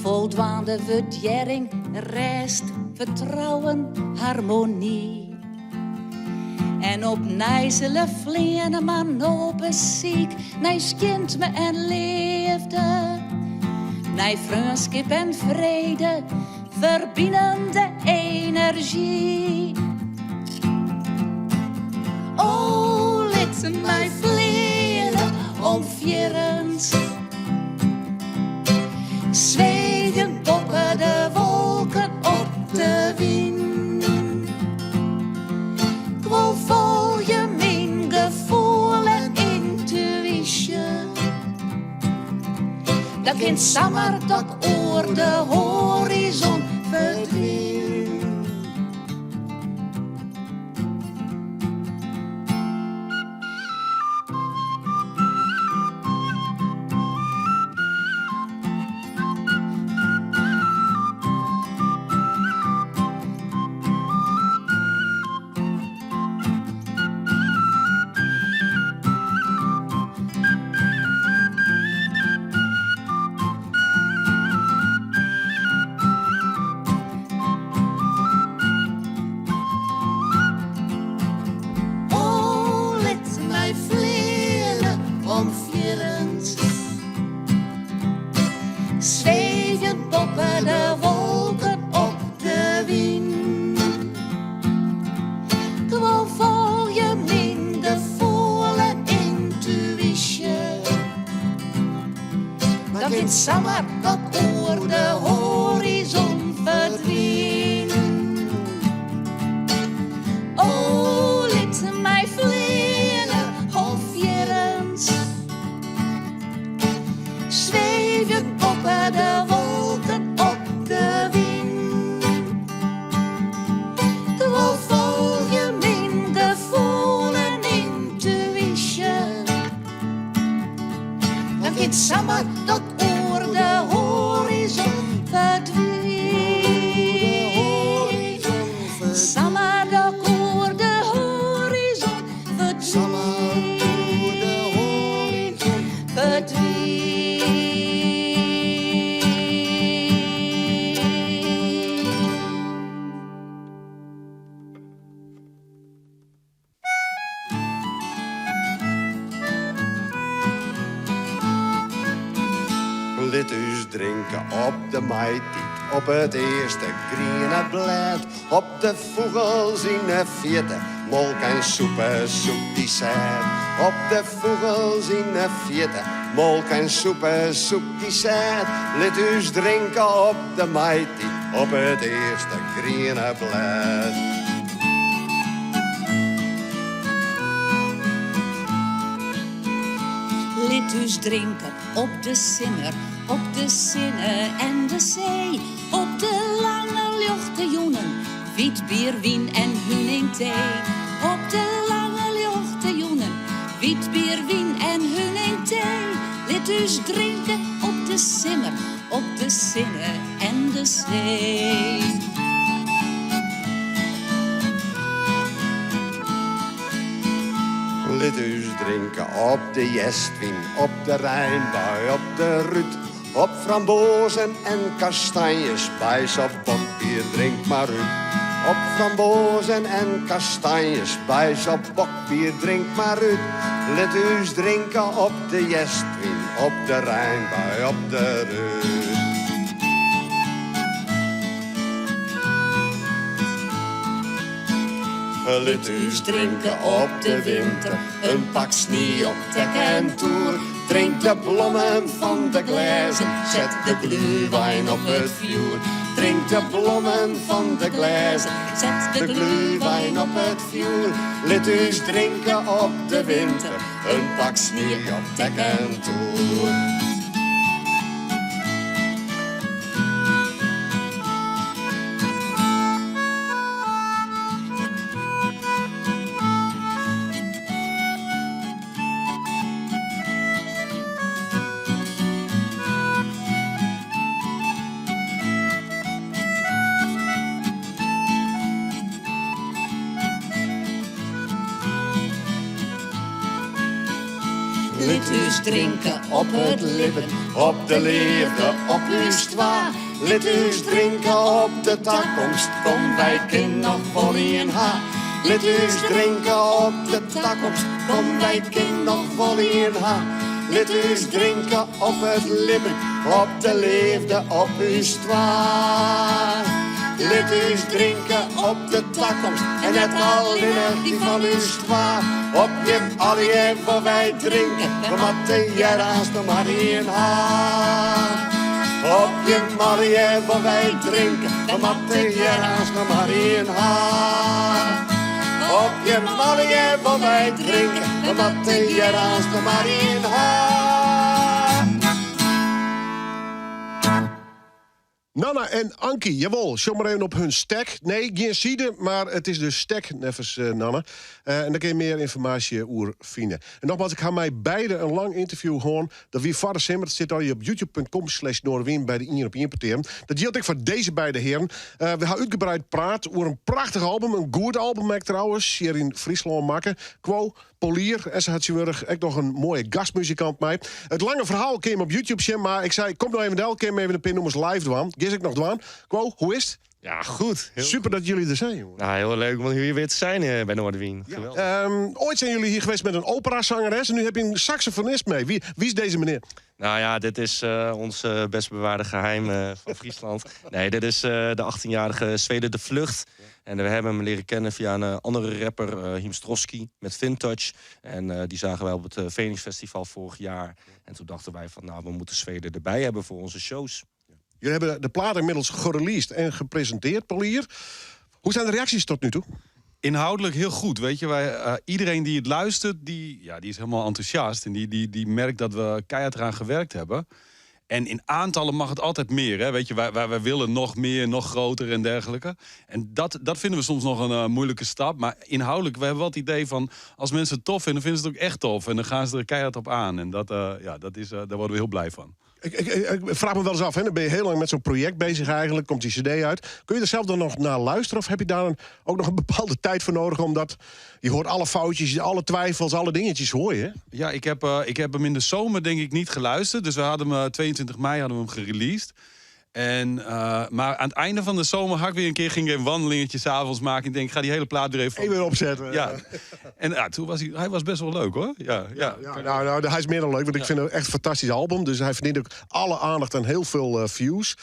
Speaker 10: Foldwaande wurdearring, rêst, fertrouwen, harmony. En opnij sil er fleane, mar no op 'e syk nei skientme en leafde. Nei freonskip en frede, ferbinende enerzjy. O, lit my fleane om fierrens. Sweevjen boppe de wolken op de wyn. 'K wol folgje myn gefoel en yntuïsje. Dat kin samar dat 'k oer de hoarizon ferdwyn. O, lit my fleane om fierrens. Sweevjen boppe de wolken op de wyn. 'K wol folgje myn gefoel en yntuïsje. Dat kin samar dat 'k oer de hoarizon ferdwyn. O, lit my fleane om fierrens. Sweevjen boppe de wolken op de wyn. 'K wol folgje myn gefoel en yntuïsje. Dat kin samar dat 'k oer de hoarizon ferdwyn. Samar dat 'k oer de hoarizon ferdwyn. Ferdwyn.
Speaker 11: Lit ús drinke op de maitiid, op it earste griene blêd, op de fûgels yn 'e fierte, molke en sûpe, sûp dy sêd. Op de fûgels yn 'e fierte, molke en sûpe, sûp dy sêd. Lit ús drinke op de maitiid, op it earste griene blêd.
Speaker 10: Lit ús drinke op de simmer, op de sinne en de see, op de lange ljochte jûnen, wyt bier, wyn en huningtee. Op de lange ljochte jûnen, wyt bier, wyn en huningtee. Lit ús drinke op de simmer, op de sinne en de see.
Speaker 11: Lit ús drinke op de hjerstwyn, op de reinbui, op de rút, op framboazen en kastanjes, bys of bokbier, drink mar út. Op framboazen en kastanjes, bys of bokbier, drink mar út. Lit ús drinke op de hjerstwyn, op de reinbui, op de rút. Lit ús drinke op de winter, in pak snie op tek en toer. Drink de blommen fan de glêzen, set de glühwein op it fjoer. Drink de blommen fan de glêzen, set de glühwein op it fjoer. Lit ús drinke op de winter, in pak snie op tek en toer. Lit ús drinke op it libben, op de leafde, op ús twa. Lit ús drinke op de takomst, kom wy kin noch wol ien ha. Lit ús drinke op de takomst, kom wy kin noch wol ien ha. Lit ús drinke op it libben, op de leafde, op ús twa. Lit ús drinke op de takomst en net allinnich dy fan ús twa. Op jim allegear wol wy drinke, we moatte hjir aanst noch mar ien ha. Op jim allegear wol wy drinke, we moatte hjir aanst noch mar ien ha. Op jim allegear wol wy drinke, we moatte hjir aanst noch mar ien ha.
Speaker 1: Nanne en Ankie, jawol, sjoch mar even op hun stek. Nee, gjin side, mar it is dus stek neffens eh, Nanne. Eh, en dêr kin je mear ynformaasje oer fine. En nogmaals, ik ha mei beide in lang ynterview hân. Dat wie foar de simmer. Dat sit al op youtube.com slash Noardewyn by de ien op ien petearen. Dat jildt ek foar dizze beide hearen. Eh, we ha útgebreid praat oer in prachtich album. In goed album ek trouwens, hjir yn Fryslân makke. Quo, Polier en se hat tsjintwurdich ek noch in moaie gastmuzikant mei. It lange ferhaal kin je op YouTube sjen, mar ik sei, kom no even del, kin even in pear nûmers live dwaan. Gean ik noch dwaan. Quo, hoe is it?
Speaker 12: Ja, goed.
Speaker 1: Heel Super dat jullie er zijn, jongen.
Speaker 12: Nou, heel leuk om hier weer te zijn eh, bij Noardewyn. Geweldig.
Speaker 1: Ooit zijn jullie hier geweest met een operazangeres en nu heb je een saxofonist mee. Wie is deze meneer?
Speaker 12: Nou ja, dit is ons best bewaarde geheim van Friesland. Nee, dit is de 18-jarige Zweden de Vlucht. En we hebben hem leren kennen via een andere rapper, Hiem Strosky, met Vintouch. En die zagen wij op het Phoenix Festival vorig jaar. En toen dachten wij van, nou, we moeten Zweden erbij hebben voor onze shows.
Speaker 1: Jullie hebben de plaat inmiddels gereleased en gepresenteerd, Polier. Hoe zijn de reacties tot nu toe?
Speaker 9: Inhoudelijk heel goed, weet je. Iedereen die het luistert, ja, die is helemaal enthousiast. En die merkt dat we keihard eraan gewerkt hebben. En in aantallen mag het altijd meer, hè? Weet je, wij willen nog meer, nog groter en dergelijke. En dat vinden we soms nog een moeilijke stap. Maar inhoudelijk, we hebben wel het idee van... als mensen het tof vinden, vinden ze het ook echt tof. En dan gaan ze er keihard op aan. En daar worden we heel blij van.
Speaker 1: Ik vraag me wel eens af, hè? Dan ben je heel lang met zo'n project bezig eigenlijk. Komt die cd uit. Kun je er zelf dan nog naar luisteren? Of heb je daar ook nog een bepaalde tijd voor nodig? Omdat je hoort alle foutjes, alle twijfels, alle dingetjes hoor je, hè?
Speaker 9: Ja, ik heb hem in de zomer denk ik niet geluisterd. Dus we hadden hem, 22 mei hadden we hem gereleased. Maar aan het einde van de zomer had ik weer een keer, ging ik een wandelingetje 's avonds maken. Ik denk, ik ga die hele plaat weer even
Speaker 1: Even weer opzetten.
Speaker 9: Ja. En ja, toen was hij, hij was best wel leuk, hoor. Ja, ja.
Speaker 1: Ja, nou, hij is meer dan leuk, want ik vind het echt een fantastisch album. Dus hij verdient ook alle aandacht en heel veel views.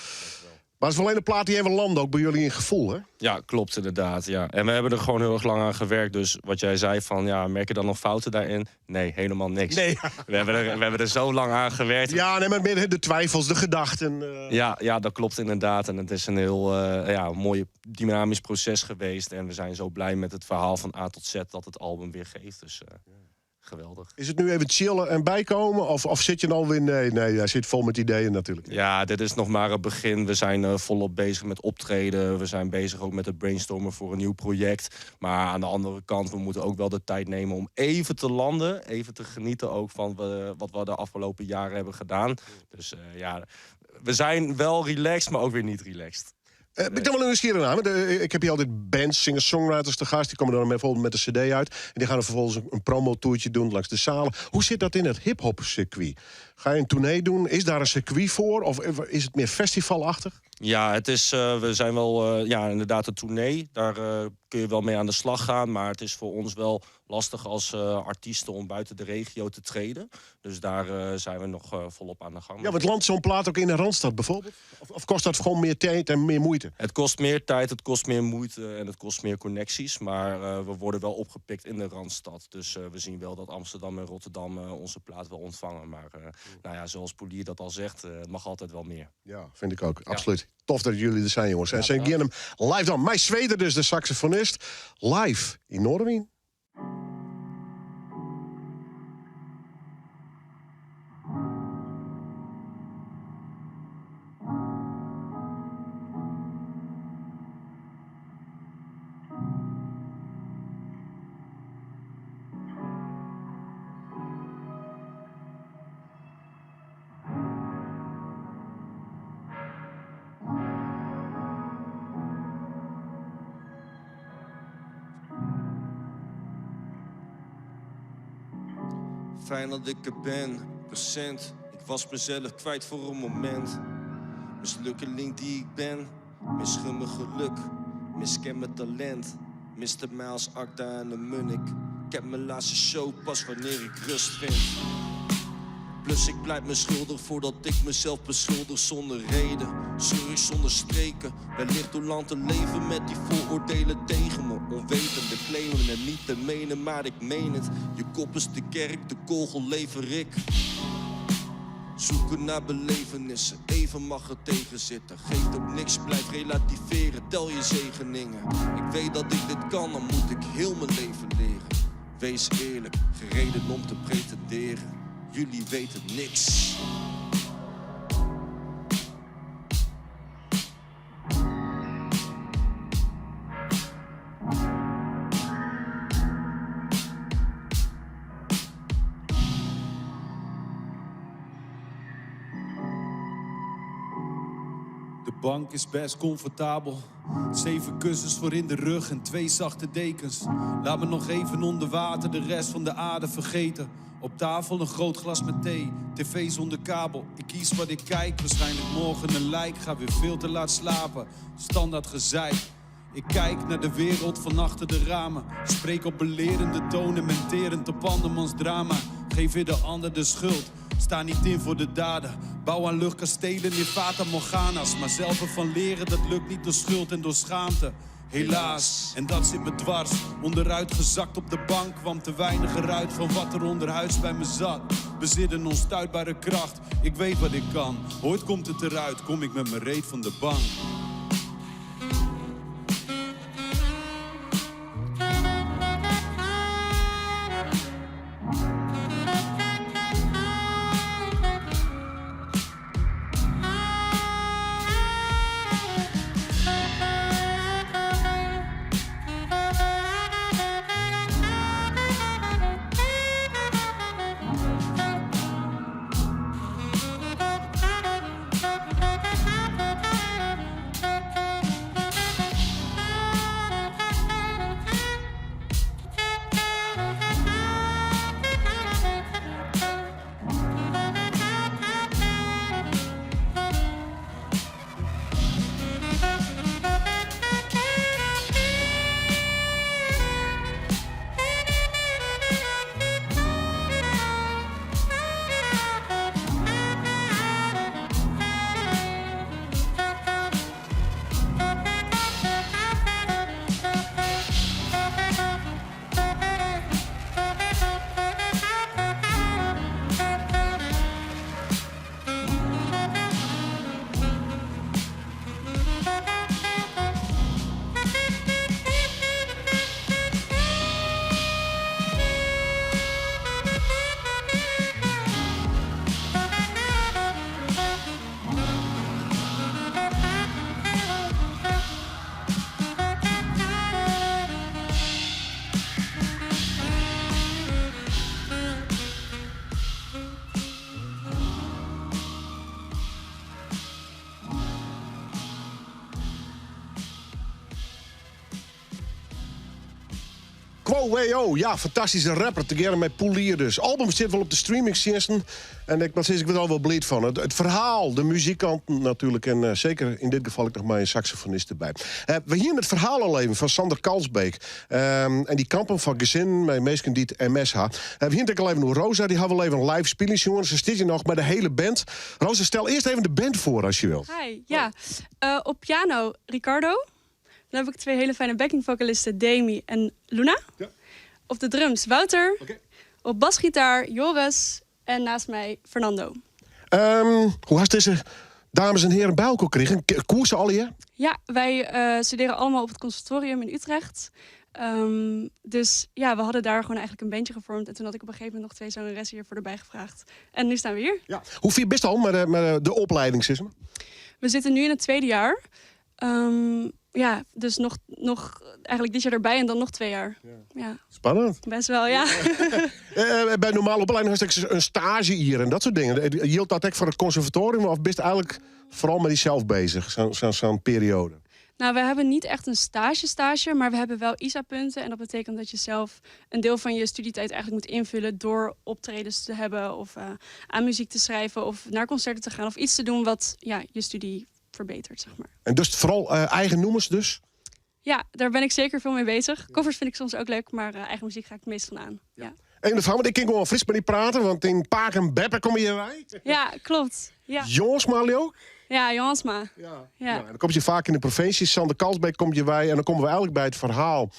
Speaker 1: Maar het is wel alleen een plaat die even landt, ook bij jullie in gevoel, hè?
Speaker 12: Ja, klopt inderdaad. Ja. En we hebben er gewoon heel erg lang aan gewerkt. Dus wat jij zei van, ja, merk je dan nog fouten daarin? Nee, helemaal niks.
Speaker 1: Nee.
Speaker 12: We hebben er zo lang aan gewerkt.
Speaker 1: Ja, nee, maar meer de twijfels, de gedachten.
Speaker 12: Ja, ja, dat klopt inderdaad. En het is een heel mooi dynamisch proces geweest. En we zijn zo blij met het verhaal van A tot Z dat het album weer geeft. Dus geweldig.
Speaker 1: Is het nu even chillen en bijkomen? Of zit je nou weer... Nee, nee, hij zit vol met ideeën natuurlijk.
Speaker 12: Ja, dit is nog maar het begin. We zijn volop bezig met optreden. We zijn bezig ook met het brainstormen voor een nieuw project. Maar aan de andere kant, we moeten ook wel de tijd nemen om even te landen. Even te genieten ook van wat we de afgelopen jaren hebben gedaan. Dus we zijn wel relaxed, maar ook weer niet relaxed.
Speaker 1: Ik ben wel nieuwsgierig naar, want ik heb hier altijd bands, singer-songwriters te gast. Die komen dan bijvoorbeeld met de cd uit. En die gaan dan vervolgens een promotoertje doen langs de zalen. Hoe zit dat in het hip-hop circuit? Ga je een tournee doen? Is daar een circuit voor? Of is het meer festivalachtig?
Speaker 12: Ja, we zijn wel inderdaad een tournee. Daar kun je wel mee aan de slag gaan. Maar het is voor ons wel lastig als artiesten om buiten de regio te treden. Dus daar zijn we nog volop aan de gang.
Speaker 1: Ja, want landt zo'n plaat ook in de Randstad bijvoorbeeld? Of kost dat gewoon meer tijd en meer moeite?
Speaker 12: Het kost meer tijd, het kost meer moeite en het kost meer connecties. Maar we worden wel opgepikt in de Randstad. Dus we zien wel dat Amsterdam en Rotterdam onze plaat wel ontvangen. Maar nou ja, zoals Polier dat al zegt, het mag altijd wel meer.
Speaker 1: Ja, vind ik ook. Absoluut. Tof dat jullie er zijn, jongens. En zijn hem live dan. Mij Zweder dus, de saxofonist. Live in Noardewyn.
Speaker 12: Fijn dat ik er ben, present. Ik was mezelf kwijt voor een moment. Mislukkeling die ik ben, misgun mijn geluk, misken mijn talent. Miste mij als Acda en de Munnik. Ik heb mijn laatste show pas wanneer ik rust vind. Plus ik blijf me schuldig voordat ik mezelf beschuldig zonder reden. Scheur ik zonder streken. Wellicht door lang te leven met die vooroordelen tegen me. Onwetende claimen en niet te menen, maar ik meen het. Je kop is de kerk, de kogel lever ik. Zoeken naar belevenissen, even mag het tegenzitten. Geeft ook niks, blijf relativeren, tel je zegeningen. Ik weet dat ik dit kan, dan moet ik heel mijn leven leren. Wees eerlijk, gereden om te pretenderen. Jullie weten niks.
Speaker 4: De bank is best comfortabel. 7 kussens voor in de rug en 2 zachte dekens. Laat me nog even onder water de rest van de aarde vergeten. Op tafel een groot glas met thee, tv zonder kabel. Ik kies wat ik kijk, waarschijnlijk morgen een lijk. Ga weer veel te laat slapen, standaard gezeik. Ik kijk naar de wereld van achter de ramen. Spreek op belerende tonen, menterend op andermans drama. Geef weer de ander de schuld, sta niet in voor de daden. Bouw aan luchtkastelen in Fata Morgana's. Maar zelf ervan leren, dat lukt niet door schuld en door schaamte. Helaas, en dat zit me dwars. Onderuit gezakt op de bank kwam te weinig eruit van wat er onderhuids bij me zat. Bezit een onstuitbare kracht, ik weet wat ik kan. Ooit komt het eruit, kom ik met mijn reet van de bank.
Speaker 7: Thank
Speaker 1: WO, ja, fantastische rapper. Tegearre met Poelier dus. Album zit wel op de streamingdiensten. En ik, wat ik ben al wel blij van. Het verhaal, de muzikanten natuurlijk. En zeker in dit geval ik nog maar een saxofonist erbij. We hier het verhaal al even van Sander Kalsbeek. En die kampen van gezin met mensen die het MS ha. We hier natuurlijk al even Rosa, die hebben we even live spelen, jongens. Ze zitten nog met de hele band. Rosa, stel eerst even de band voor als je wilt.
Speaker 7: Hi, ja. Op piano Ricardo. Dan heb ik twee hele fijne backing vocalisten, Demi en Luna.
Speaker 1: Ja.
Speaker 7: Op de drums Wouter.
Speaker 1: Okay.
Speaker 7: Op basgitaar Joris. En naast mij Fernando.
Speaker 1: Hoe had deze dames en heren bij elkaar gekregen? Koersen al hier?
Speaker 7: Ja, wij studeren allemaal op het conservatorium in Utrecht. Dus ja, we hadden daar gewoon eigenlijk een bandje gevormd. En toen had ik op een gegeven moment nog twee zangeressen hiervoor erbij gevraagd. En nu staan we hier.
Speaker 1: Ja. Hoe viel best al met de opleiding, zeg maar?
Speaker 7: We zitten nu in het tweede jaar. Ja, dus nog eigenlijk dit jaar erbij en dan nog 2 jaar. Ja. Ja.
Speaker 1: Spannend.
Speaker 7: Best wel, ja.
Speaker 1: Bij normale opleiding had ik een stage hier en dat soort dingen. Hield dat ook voor het conservatorium of bist eigenlijk vooral met jezelf bezig, zo'n periode?
Speaker 7: Nou, we hebben niet echt een stage, maar we hebben wel ISA-punten. En dat betekent dat je zelf een deel van je studietijd eigenlijk moet invullen door optredens te hebben of aan muziek te schrijven of naar concerten te gaan of iets te doen wat ja, je studie verbeterd, zeg maar.
Speaker 1: En dus vooral eigen nummers dus?
Speaker 7: Ja, daar ben ik zeker veel mee bezig. Covers vind ik soms ook leuk, maar eigen muziek ga ik het meest van aan. Ja.
Speaker 1: En de vrouw, want ik kan gewoon fris met die praten, want in Paak en Beppe kom je bij.
Speaker 7: Ja, klopt. Ja.
Speaker 1: Jonsma, Leo?
Speaker 7: Ja, Jonsma. Ja. Ja.
Speaker 1: Nou, dan kom je vaak in de provincie. Sander Kalsbeek komt je bij en dan komen we eigenlijk bij het verhaal.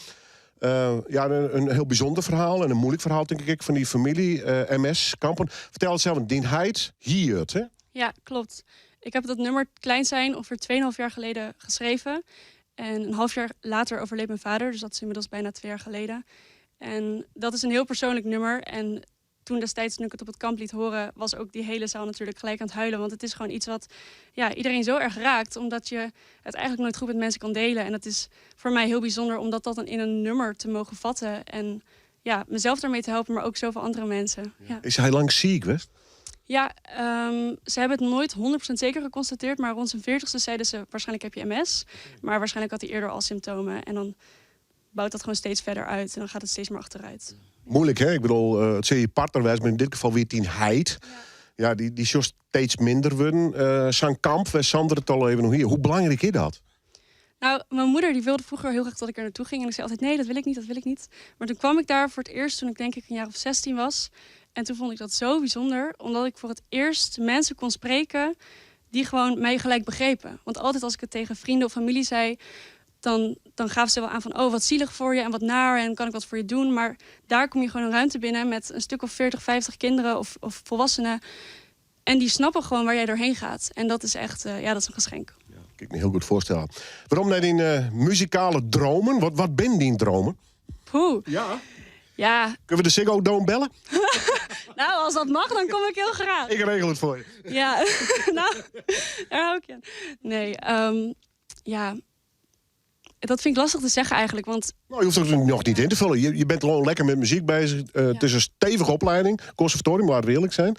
Speaker 1: Ja, een heel bijzonder verhaal en een moeilijk verhaal, denk ik, van die familie MS Kampen. Vertel het zelf, Dien Heid hier, hè?
Speaker 7: Ja, klopt. Ik heb dat nummer Klein Zijn ongeveer 2,5 jaar geleden geschreven. En een half jaar later overleed mijn vader. Dus dat is inmiddels bijna 2 jaar geleden. En dat is een heel persoonlijk nummer. En toen destijds, toen ik het op het kamp liet horen, was ook die hele zaal natuurlijk gelijk aan het huilen. Want het is gewoon iets wat ja, iedereen zo erg raakt. Omdat je het eigenlijk nooit goed met mensen kan delen. En dat is voor mij heel bijzonder om dat dan in een nummer te mogen vatten. En ja, mezelf daarmee te helpen, maar ook zoveel andere mensen. Ja.
Speaker 1: Is hij lang ziek, geweest?
Speaker 7: Ja, ze hebben het nooit 100% zeker geconstateerd. Maar rond zijn 40ste zeiden ze, waarschijnlijk heb je MS. Maar waarschijnlijk had hij eerder al symptomen. En dan bouwt dat gewoon steeds verder uit. En dan gaat het steeds meer achteruit.
Speaker 1: Moeilijk, hè? Ik bedoel, het zie je partnerwijs, maar in dit geval weer tien heid. Ja, ja, die zou steeds minder worden. Zo'n kamp, waar Sander het al even nog hier. Hoe belangrijk is dat?
Speaker 7: Nou, mijn moeder die wilde vroeger heel graag dat ik er naartoe ging. En ik zei altijd, nee, dat wil ik niet, dat wil ik niet. Maar toen kwam ik daar voor het eerst toen ik denk ik een jaar of 16 was. En toen vond ik dat zo bijzonder, omdat ik voor het eerst mensen kon spreken die gewoon mij gelijk begrepen. Want altijd als ik het tegen vrienden of familie zei, dan gaven ze wel aan van, oh, wat zielig voor je en wat naar en kan ik wat voor je doen. Maar daar kom je gewoon een ruimte binnen met een stuk of 40, 50 kinderen of volwassenen. En die snappen gewoon waar jij doorheen gaat. En dat is echt, ja, dat is een geschenk.
Speaker 1: Ja, kan ik me heel goed voorstellen. Waarom naar die muzikale dromen? Wat ben die dromen?
Speaker 7: Poeh.
Speaker 1: Ja.
Speaker 7: Ja.
Speaker 1: Kunnen we de Ziggo Dome bellen?
Speaker 7: Nou, als dat mag, dan kom ik heel graag.
Speaker 1: Ik regel het voor je.
Speaker 7: Ja, nou, daar hou ik je aan. Nee, ja, dat vind ik lastig te zeggen eigenlijk, want...
Speaker 1: Nou, je hoeft het nog niet in te vullen. Je bent gewoon lekker met muziek bezig. Ja. Het is een stevige opleiding. Conservatorium, laat we eerlijk zijn.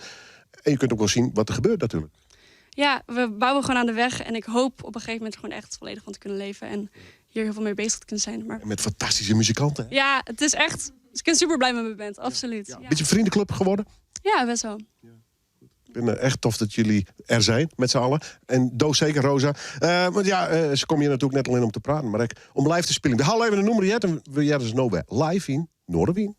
Speaker 1: En je kunt ook wel zien wat er gebeurt natuurlijk.
Speaker 7: Ja, we bouwen gewoon aan de weg. En ik hoop op een gegeven moment gewoon echt volledig van te kunnen leven. En hier heel veel mee bezig te kunnen zijn. Maar...
Speaker 1: En met fantastische muzikanten. Hè?
Speaker 7: Ja, het is echt... Dus ik ben super blij met mijn band, absoluut.
Speaker 1: Ja. Ja. Beetje vriendenclub geworden?
Speaker 7: Ja, best wel.
Speaker 1: Ja. Ik ben echt tof dat jullie er zijn, met z'n allen. En doos zeker, Rosa. Want ja, ze komen hier natuurlijk net alleen om te praten, maar ik, om live te spelen. We halen even de nummer jet en we jaren dus live in Noardewyn.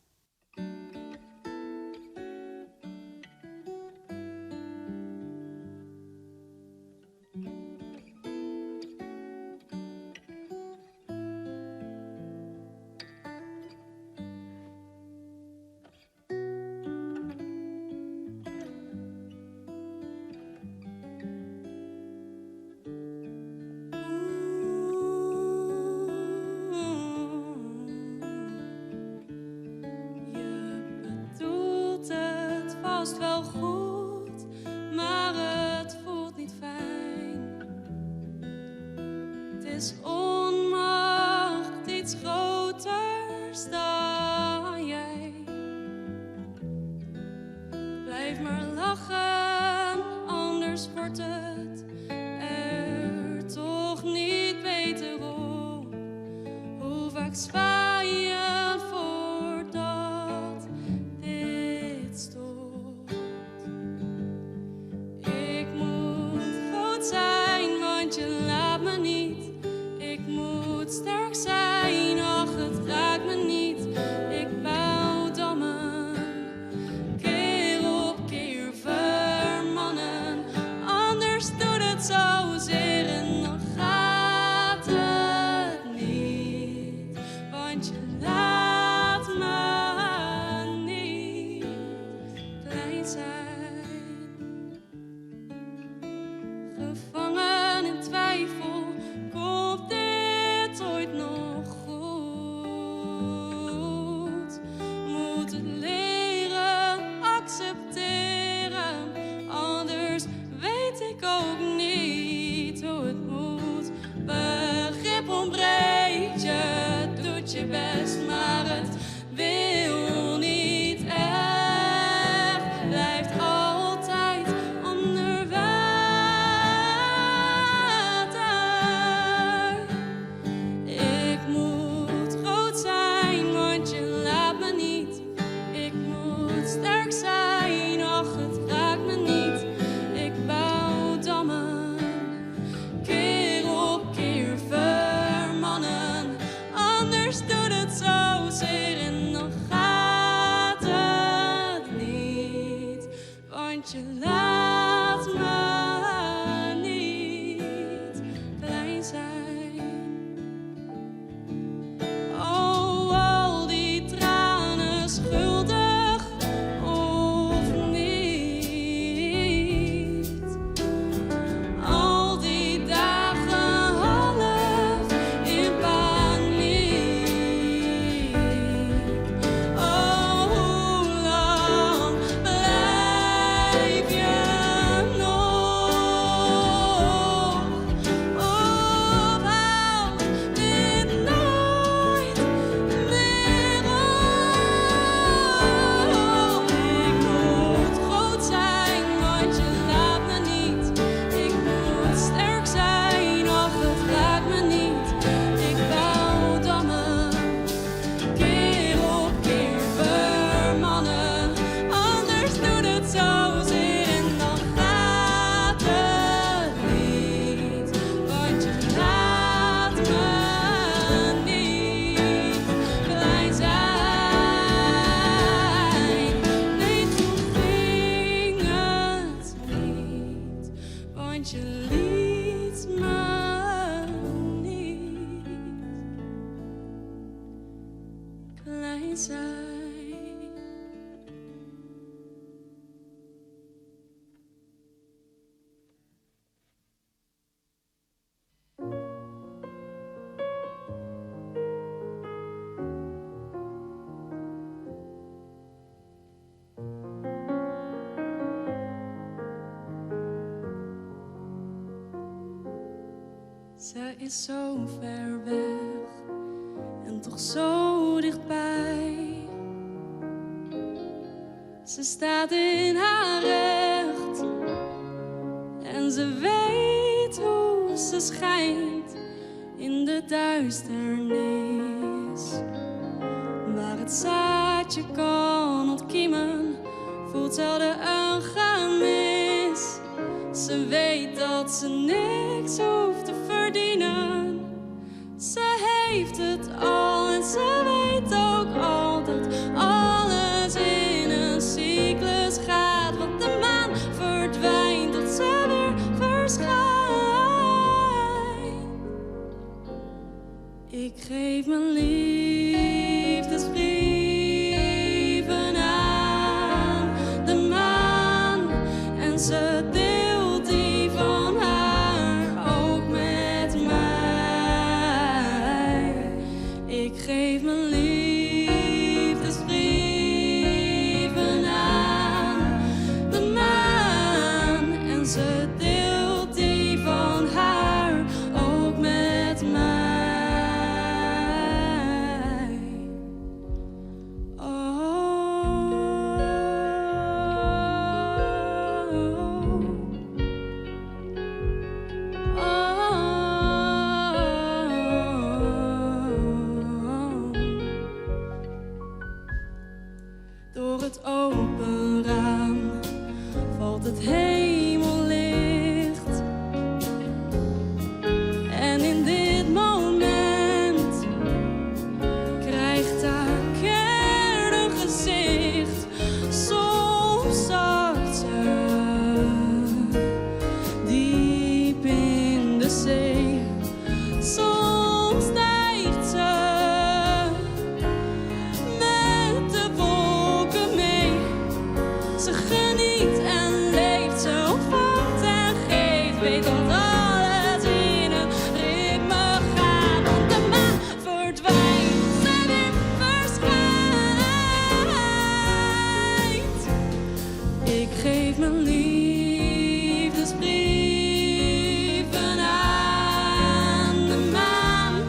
Speaker 7: moet sterk zijn, ach het raakt me niet. Ik bouw dammen, keer op keer vermannen. Anders doet het zo zeer en dan gaat het niet. Want je laat me niet klein zijn. Gevangen in twijfel, komt dit ooit nog goed? Moet het leren accepteren, anders weet ik ook niet hoe het moet. Begrip ontbreekt, je doet je best, maar het wil niet echt. Blijft altijd onder water. Ik moet groot zijn, want je laat me niet. Ik moet sterk zijn, ach het raakt me niet. Ik bouw dammen, keer op keer vermannen. Anders doet het zo zeer en dan gaat het niet. Want je laat me niet klein zijn. Oh, al die tranen schuldig of niet. Al die dagen half in paniek. Oh, hoe lang blijf je nog? Of houdt dit nooit meer op? Ik moet groot zijn, want je laat me niet. Ik moet sterk zijn, ach het raakt me niet. Ik bouw dammen, keer op keer vermannen. Anders doet het zo zeer en dan gaat het niet. Want je laat me niet klein zijn. Nee, toen ging het niet. Want je liet me niet klein zijn. Ze is zo ver weg en toch zo dichtbij. Ze staat in haar recht en ze weet hoe ze schijnt in de duisternis. Waar het zaadje kan ontkiemen, voelt zelden een gemis. Ze weet dat ze niks hoeft te verdienen. Ze heeft het al en ze weet ook al dat alles in een cyclus gaat. Want de maan verdwijnt, dat ze weer verschijnt. Ik geef mijn liefdesbrieven aan de maan en ze deelt die van haar ook met mij. Ik geef mijn liefdesbrieven aan de maan en ze deelt die van haar ook met mij. Oh. Oh. Door het open raam valt het hemellicht.
Speaker 13: weet dat alles in een ritme gaat. Want de maan verdwijnt en weer verschijnt. Ik geef mijn liefdesbrieven aan de maan.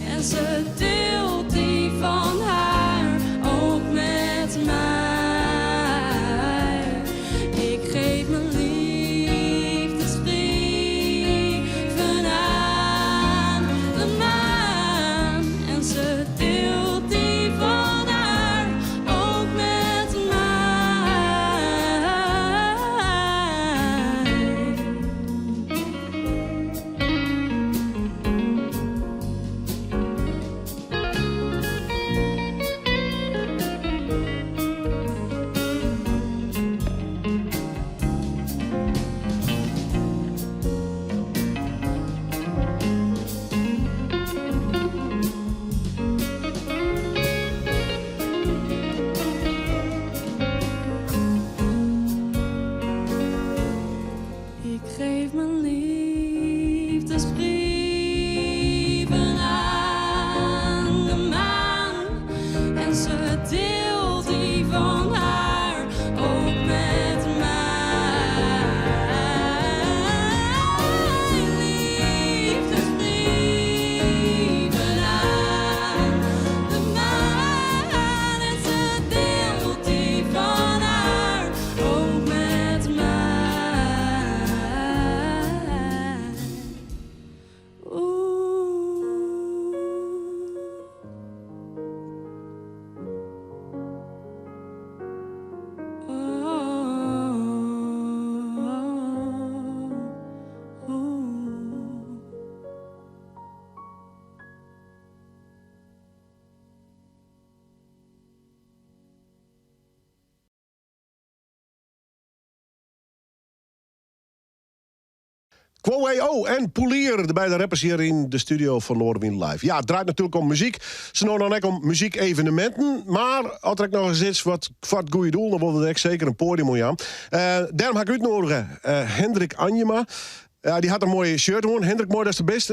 Speaker 13: En ze deelt die van haar ook met mij. Ik geef mijn liefdesbrieven aan de maan. En ze deelt die van haar ook met mij. Ik geef mijn liefdesbrieven aan de maan. En ze deelt die van haar ook met mij. Liefdesbrieven aan de maan. En ze deelt die van haar ook met mij.
Speaker 1: Quo en Poelier, de beide rappers hier in de studio van Noardewyn Live. Ja, het draait natuurlijk om muziek. Ze nou dan ook om muziekevenementen. Maar als er nog eens iets wat voor het goede doel, dan wordt het zeker een podium aan. Daarom ga ik uitnodigen Hendrik Anjema. Ja, die had een mooie shirt aan. Hendrik, mooi, dat is de best.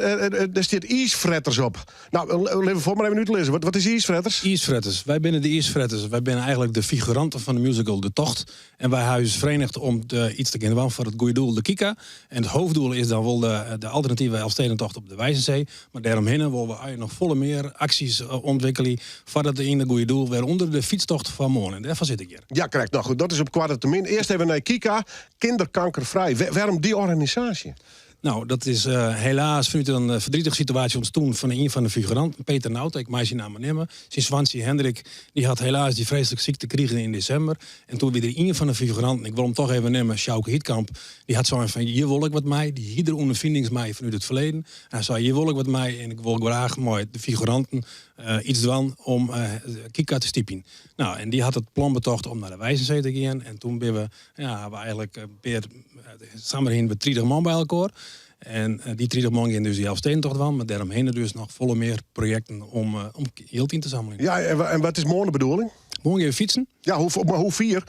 Speaker 1: Daar staat IJsfretters op. Nou, even voor maar even uitlezen. Wat is IJsfretters?
Speaker 9: IJsfretters. Wij binnen de IJsfretters. Wij zijn eigenlijk de figuranten van de musical De Tocht. En wij huizen verenigd om iets te kunnen voor het goede doel, de Kika. En het hoofddoel is dan wel de alternatieve Elfstedentocht op de Weissensee. Maar daaromheen willen we eigenlijk nog volle meer acties ontwikkelen voor dat in de goede doel, waaronder de fietstocht van morgen. En daarvoor zit ik hier.
Speaker 1: Ja, correct. Nou goed, dat is op kwart termijn. Eerst even naar Kika, Kinderkankervrij. Waarom die organisatie?
Speaker 9: Nou, dat is helaas vanuit een verdrietige situatie ontstaan van een van de figuranten, Peter Nout, ik maak zijn naam maar nemen. Zijn zwansje Hendrik, die had helaas die vreselijke ziekte gekregen in december. En toen weer een van de figuranten, ik wil hem toch even nemen, Sjouke Hietkamp, die had zo'n van, hier wil ik wat mij, die hier ondervindings mij vanuit het verleden. En hij zei, hier wil ik wat mij en ik wil graag mooi de figuranten iets doen om Kika te stiepen. Nou, en die had het plan betocht om naar de Weissensee te gaan. En toen ben we, ja, hebben we eigenlijk weer samen heen met 30 man bij elkaar. En die 30 man gingen dus die Elfstedentocht van, maar daaromheen dus nog volle meer projecten om geld in te zamelen.
Speaker 1: Ja, en wat is morgen de bedoeling?
Speaker 9: Morgen even fietsen.
Speaker 1: Ja, maar hoe vier?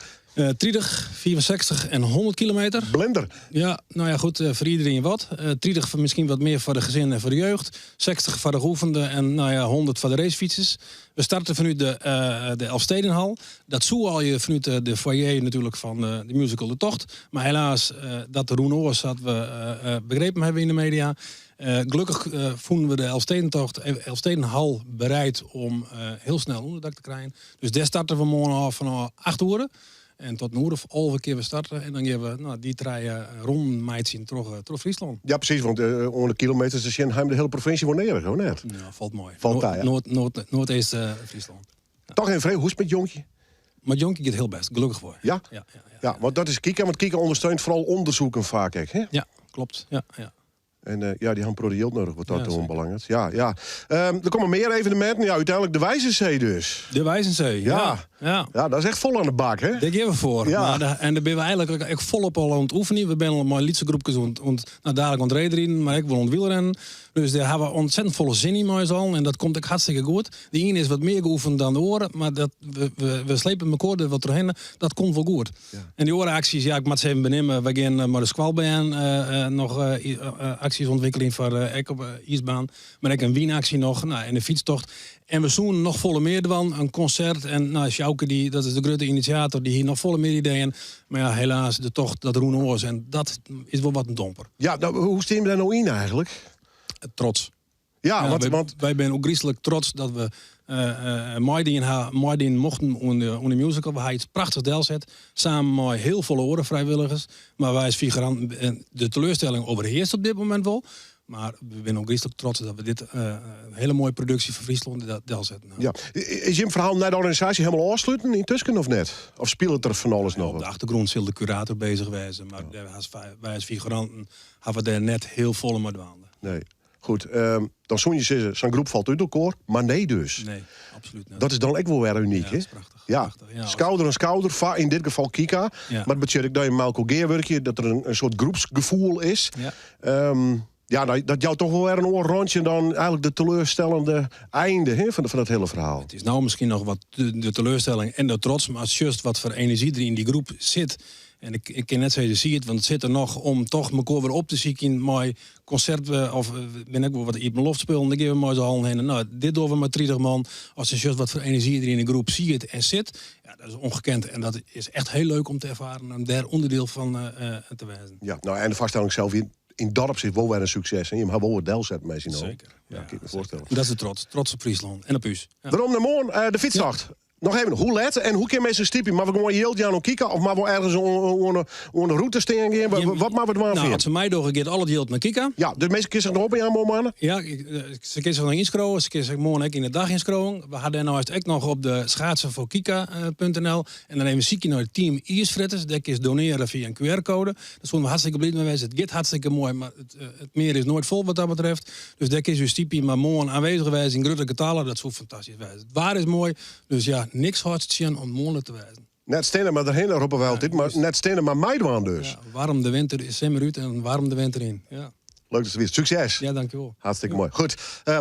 Speaker 9: 30, 64 en 100 kilometer.
Speaker 1: Blender.
Speaker 9: Ja, nou ja, goed, voor iedereen wat. 30 voor misschien wat meer voor de gezinnen en voor de jeugd. 60 voor de geoefenden en 100 voor de racefietsers. We starten vanuit de Elfstedenhal. Dat zoe al je vanuit de foyer natuurlijk van de musical De Tocht. Maar helaas, dat de Roen Oors dat we begrepen hebben in de media. Gelukkig vonden we de Elfstedenhal bereid om heel snel onderdak te krijgen. Dus daar starten we morgen af van 8 uur. En tot een uur of 11 keer we starten. En dan gaan we, die drie ronden meidje terug Friesland.
Speaker 1: Ja, precies, want onder kilometers is de hele provincie wel neer, gewoon net.
Speaker 9: Ja, valt mooi.
Speaker 1: Valt daar, ja.
Speaker 9: Noordoost Friesland.
Speaker 1: Ja. Toch even, hoe is het met Jonkje?
Speaker 9: Maar Jonkje gaat heel best, gelukkig voor.
Speaker 1: Ja?
Speaker 9: Ja, ja, ja.
Speaker 1: Ja, want dat is Kika, want Kika ondersteunt vooral onderzoeken vaak, hè?
Speaker 9: Ja, klopt. Ja, ja.
Speaker 1: En eh, ja, dy ha in protte jild nedich wat dat
Speaker 14: Ja,
Speaker 1: oanbelanget. Ja, ja. Der komme mear eveneminten. Ja, úteinlik de Weissensee dus.
Speaker 14: De Weissensee,
Speaker 1: Ja.
Speaker 14: ja. ja.
Speaker 1: Ja, dat is echt fol oan de bak, hè?
Speaker 14: Dêr gean we foar.
Speaker 1: Ja.
Speaker 14: Maar en dêr binne we eigentlik ek folop al oan it oefenjen. We binne al mei lytse groepkes oan, no, dalik oan it reedriden, mar ek wol oan it wielrennen. Dus dêr ha we ontzettend folle sin yn mei ús allen. En dat komt ek hartstikke goed. De iene is wat mear geoefend dan de oare, mar dat, we slepe mekoar der wat trochhinne. Dat komt wol goed. En dy oare aksjes, ja, ik moat se even beneame. Wy gean mei de skoalbern noch aksjes ûntwikkeljen foar ek op de iisbaan. Mar ek in wynaksje noch, no, en de fytstocht. En we soenen noch folle mear dwaan, in konsert. En no, Sjouke, dy, dat is de grutte inisjator, dy hie noch folle mear ideeën. Mar ja, helaas, de tocht dat rûn oars. En dat is wol wat in domper.
Speaker 1: Ja, no, hoe steane we dêr no yn eigentlik?
Speaker 14: Trots.
Speaker 1: Ja,
Speaker 14: Ja,
Speaker 1: want, want
Speaker 14: wy binne ôfgryslik trots dat we meidien ha, meidien mochten oan de musical. We ha iets prachtichs delset, samen mei hiel folle oare frijwilligers. Mar wy as figuranten, en de teleurstelling overheerst op dit momint wol. Mar we binne ôfgryslik trots dat we dit in hiele moaie produksje foar Fryslân delsetten ha.
Speaker 1: Ja. Is jim ferhaal nei de organisaasje hielendal ôfsluten yntusken of net? Of spilet der fan alles noch
Speaker 14: Op de
Speaker 1: wat?
Speaker 14: achtergrûn sil de kurator bezich wêze, mar dêr wy as figuranten hawwe dêr net hiel folle mei dwaande.
Speaker 1: Nee. Goed, dan soene je sizze, sa'n groep falt út elkoar, mar nee dus.
Speaker 14: Nee, absolút net.
Speaker 1: Dat is dan ek wol wer unyk,
Speaker 14: Ja,
Speaker 1: hè?
Speaker 14: dat is prachtich.
Speaker 1: Ja.
Speaker 14: Prachtich, ja.
Speaker 1: Skouder oan skouder, yn dit gefal Kika.
Speaker 14: Ja.
Speaker 1: Mar dat betsjut ek dat je mei elkoar gearwurkje, dat der in soart groepsgefoel is.
Speaker 14: Ja.
Speaker 1: Ja, no, dat jout toch wol wer in oar rântsje dan eigentlik de teleurstellende einde, hè, fan dat hiele ferhaal.
Speaker 14: It is no miskien noch wat de teleurstelling en de trots, mar sjochst wat foar enerzjy der yn dy groep sit. En ik kin net sizze siet, want it sit der noch om toch mekoar wer op te sykjen mei konsert of bin ek wol wat iepenloftspullen, dêr gean we mei s'n allen hinne. No, dit dogge we mei 30 man. As je sjochst wat foar enerzjy der yn de groep siet en sit, ja, dat is ongekend. En dat is echt hiel leuk om te erfaren om dêr ûnderdiel fan te wêzen.
Speaker 1: Ja, no, en de foarstelling sels wie yn dat opsicht wol wer in sukses. En jim ha wol wat delset mei syn allen.
Speaker 14: Seker.
Speaker 1: Ja, kin ik my foarstelle.
Speaker 14: Dat is de trots. Trots op Fryslân en op ús. Ja.
Speaker 1: Werom nei moarn, de fytstocht. Noch even, hoe let en hoe kin minsken stypje? Moatte we gewoan jild jaan oan Kika of moatte we ergens oan de rûte stean gean? Wat moatte we dwaan
Speaker 14: No,
Speaker 1: foar
Speaker 14: as se meidogge, giet al it jild nei Kika.
Speaker 1: Ja, dus minsken kinne sich noch opjaan moarn moarn?
Speaker 14: Ja, se kinne sich noch ynskriuwe. Se kinne sich moarn ek yn de dag ynskriuwe. We ha dêrneist ek noch op de schaatsenvoorkika.nl en dan even sykje nei it team Iesfritters. Dêr kinst donearje fia in QR-koade. Dêr soene we hartstikke bliid mei wêze. It giet hartstikke moai, mar it mear is noait fol wat dat betreft. Dus dêr kinst ús stypje, mar moarn aanwezig wêze yn grutte getallen, dat soe fantastysk wêze. It waar is moai, dus ja, niks hâldt tsjin om moarn te wêzen.
Speaker 1: Net steane, mar derhinne roppe wy altyd, mar net steane, mar meidwaan dus.
Speaker 14: Ja, waarm de winter simmer út en waarm de winter yn. Ja.
Speaker 1: Leuk dat je wiest. Sukses.
Speaker 14: Ja, dankjewol.
Speaker 1: Hartstikke moai. Goed.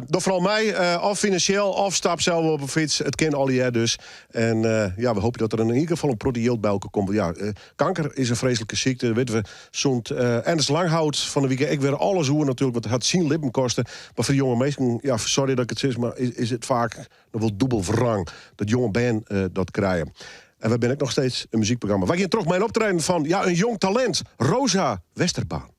Speaker 1: Doch foaral mei. Of finansjeel, of stap sels op 'e fyts. It kin allegear dus. En ja, we hoopje dat der yn ieder gefal in protte jild by elkoar komt. Ja, kanker is in freeslike sykte. Witte we sûnt Ernst Langhout fan 'e wike ek wer alles oer natuerlik. Want it hat syn libben koste. Mar foar de jonge minsken, ja, sorry dat ik it sis, mar is it faak noch wol dûbel wrang dat jonge bern dat krije. En wy binne ek noch steeds in muzykprogramma. Wy gean troch mei in optreden fan, ja, in jong talint, Rosa Westerbaan.